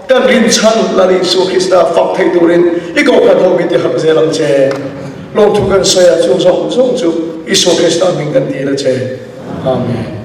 kan rinchhan Lal Isua Krista fak theih turin i kohhran ho min ti harh zel ang che. Lawmthu kan sawi a, chung zawng zawng chu Isua Krista hming kan dil a che. Amen.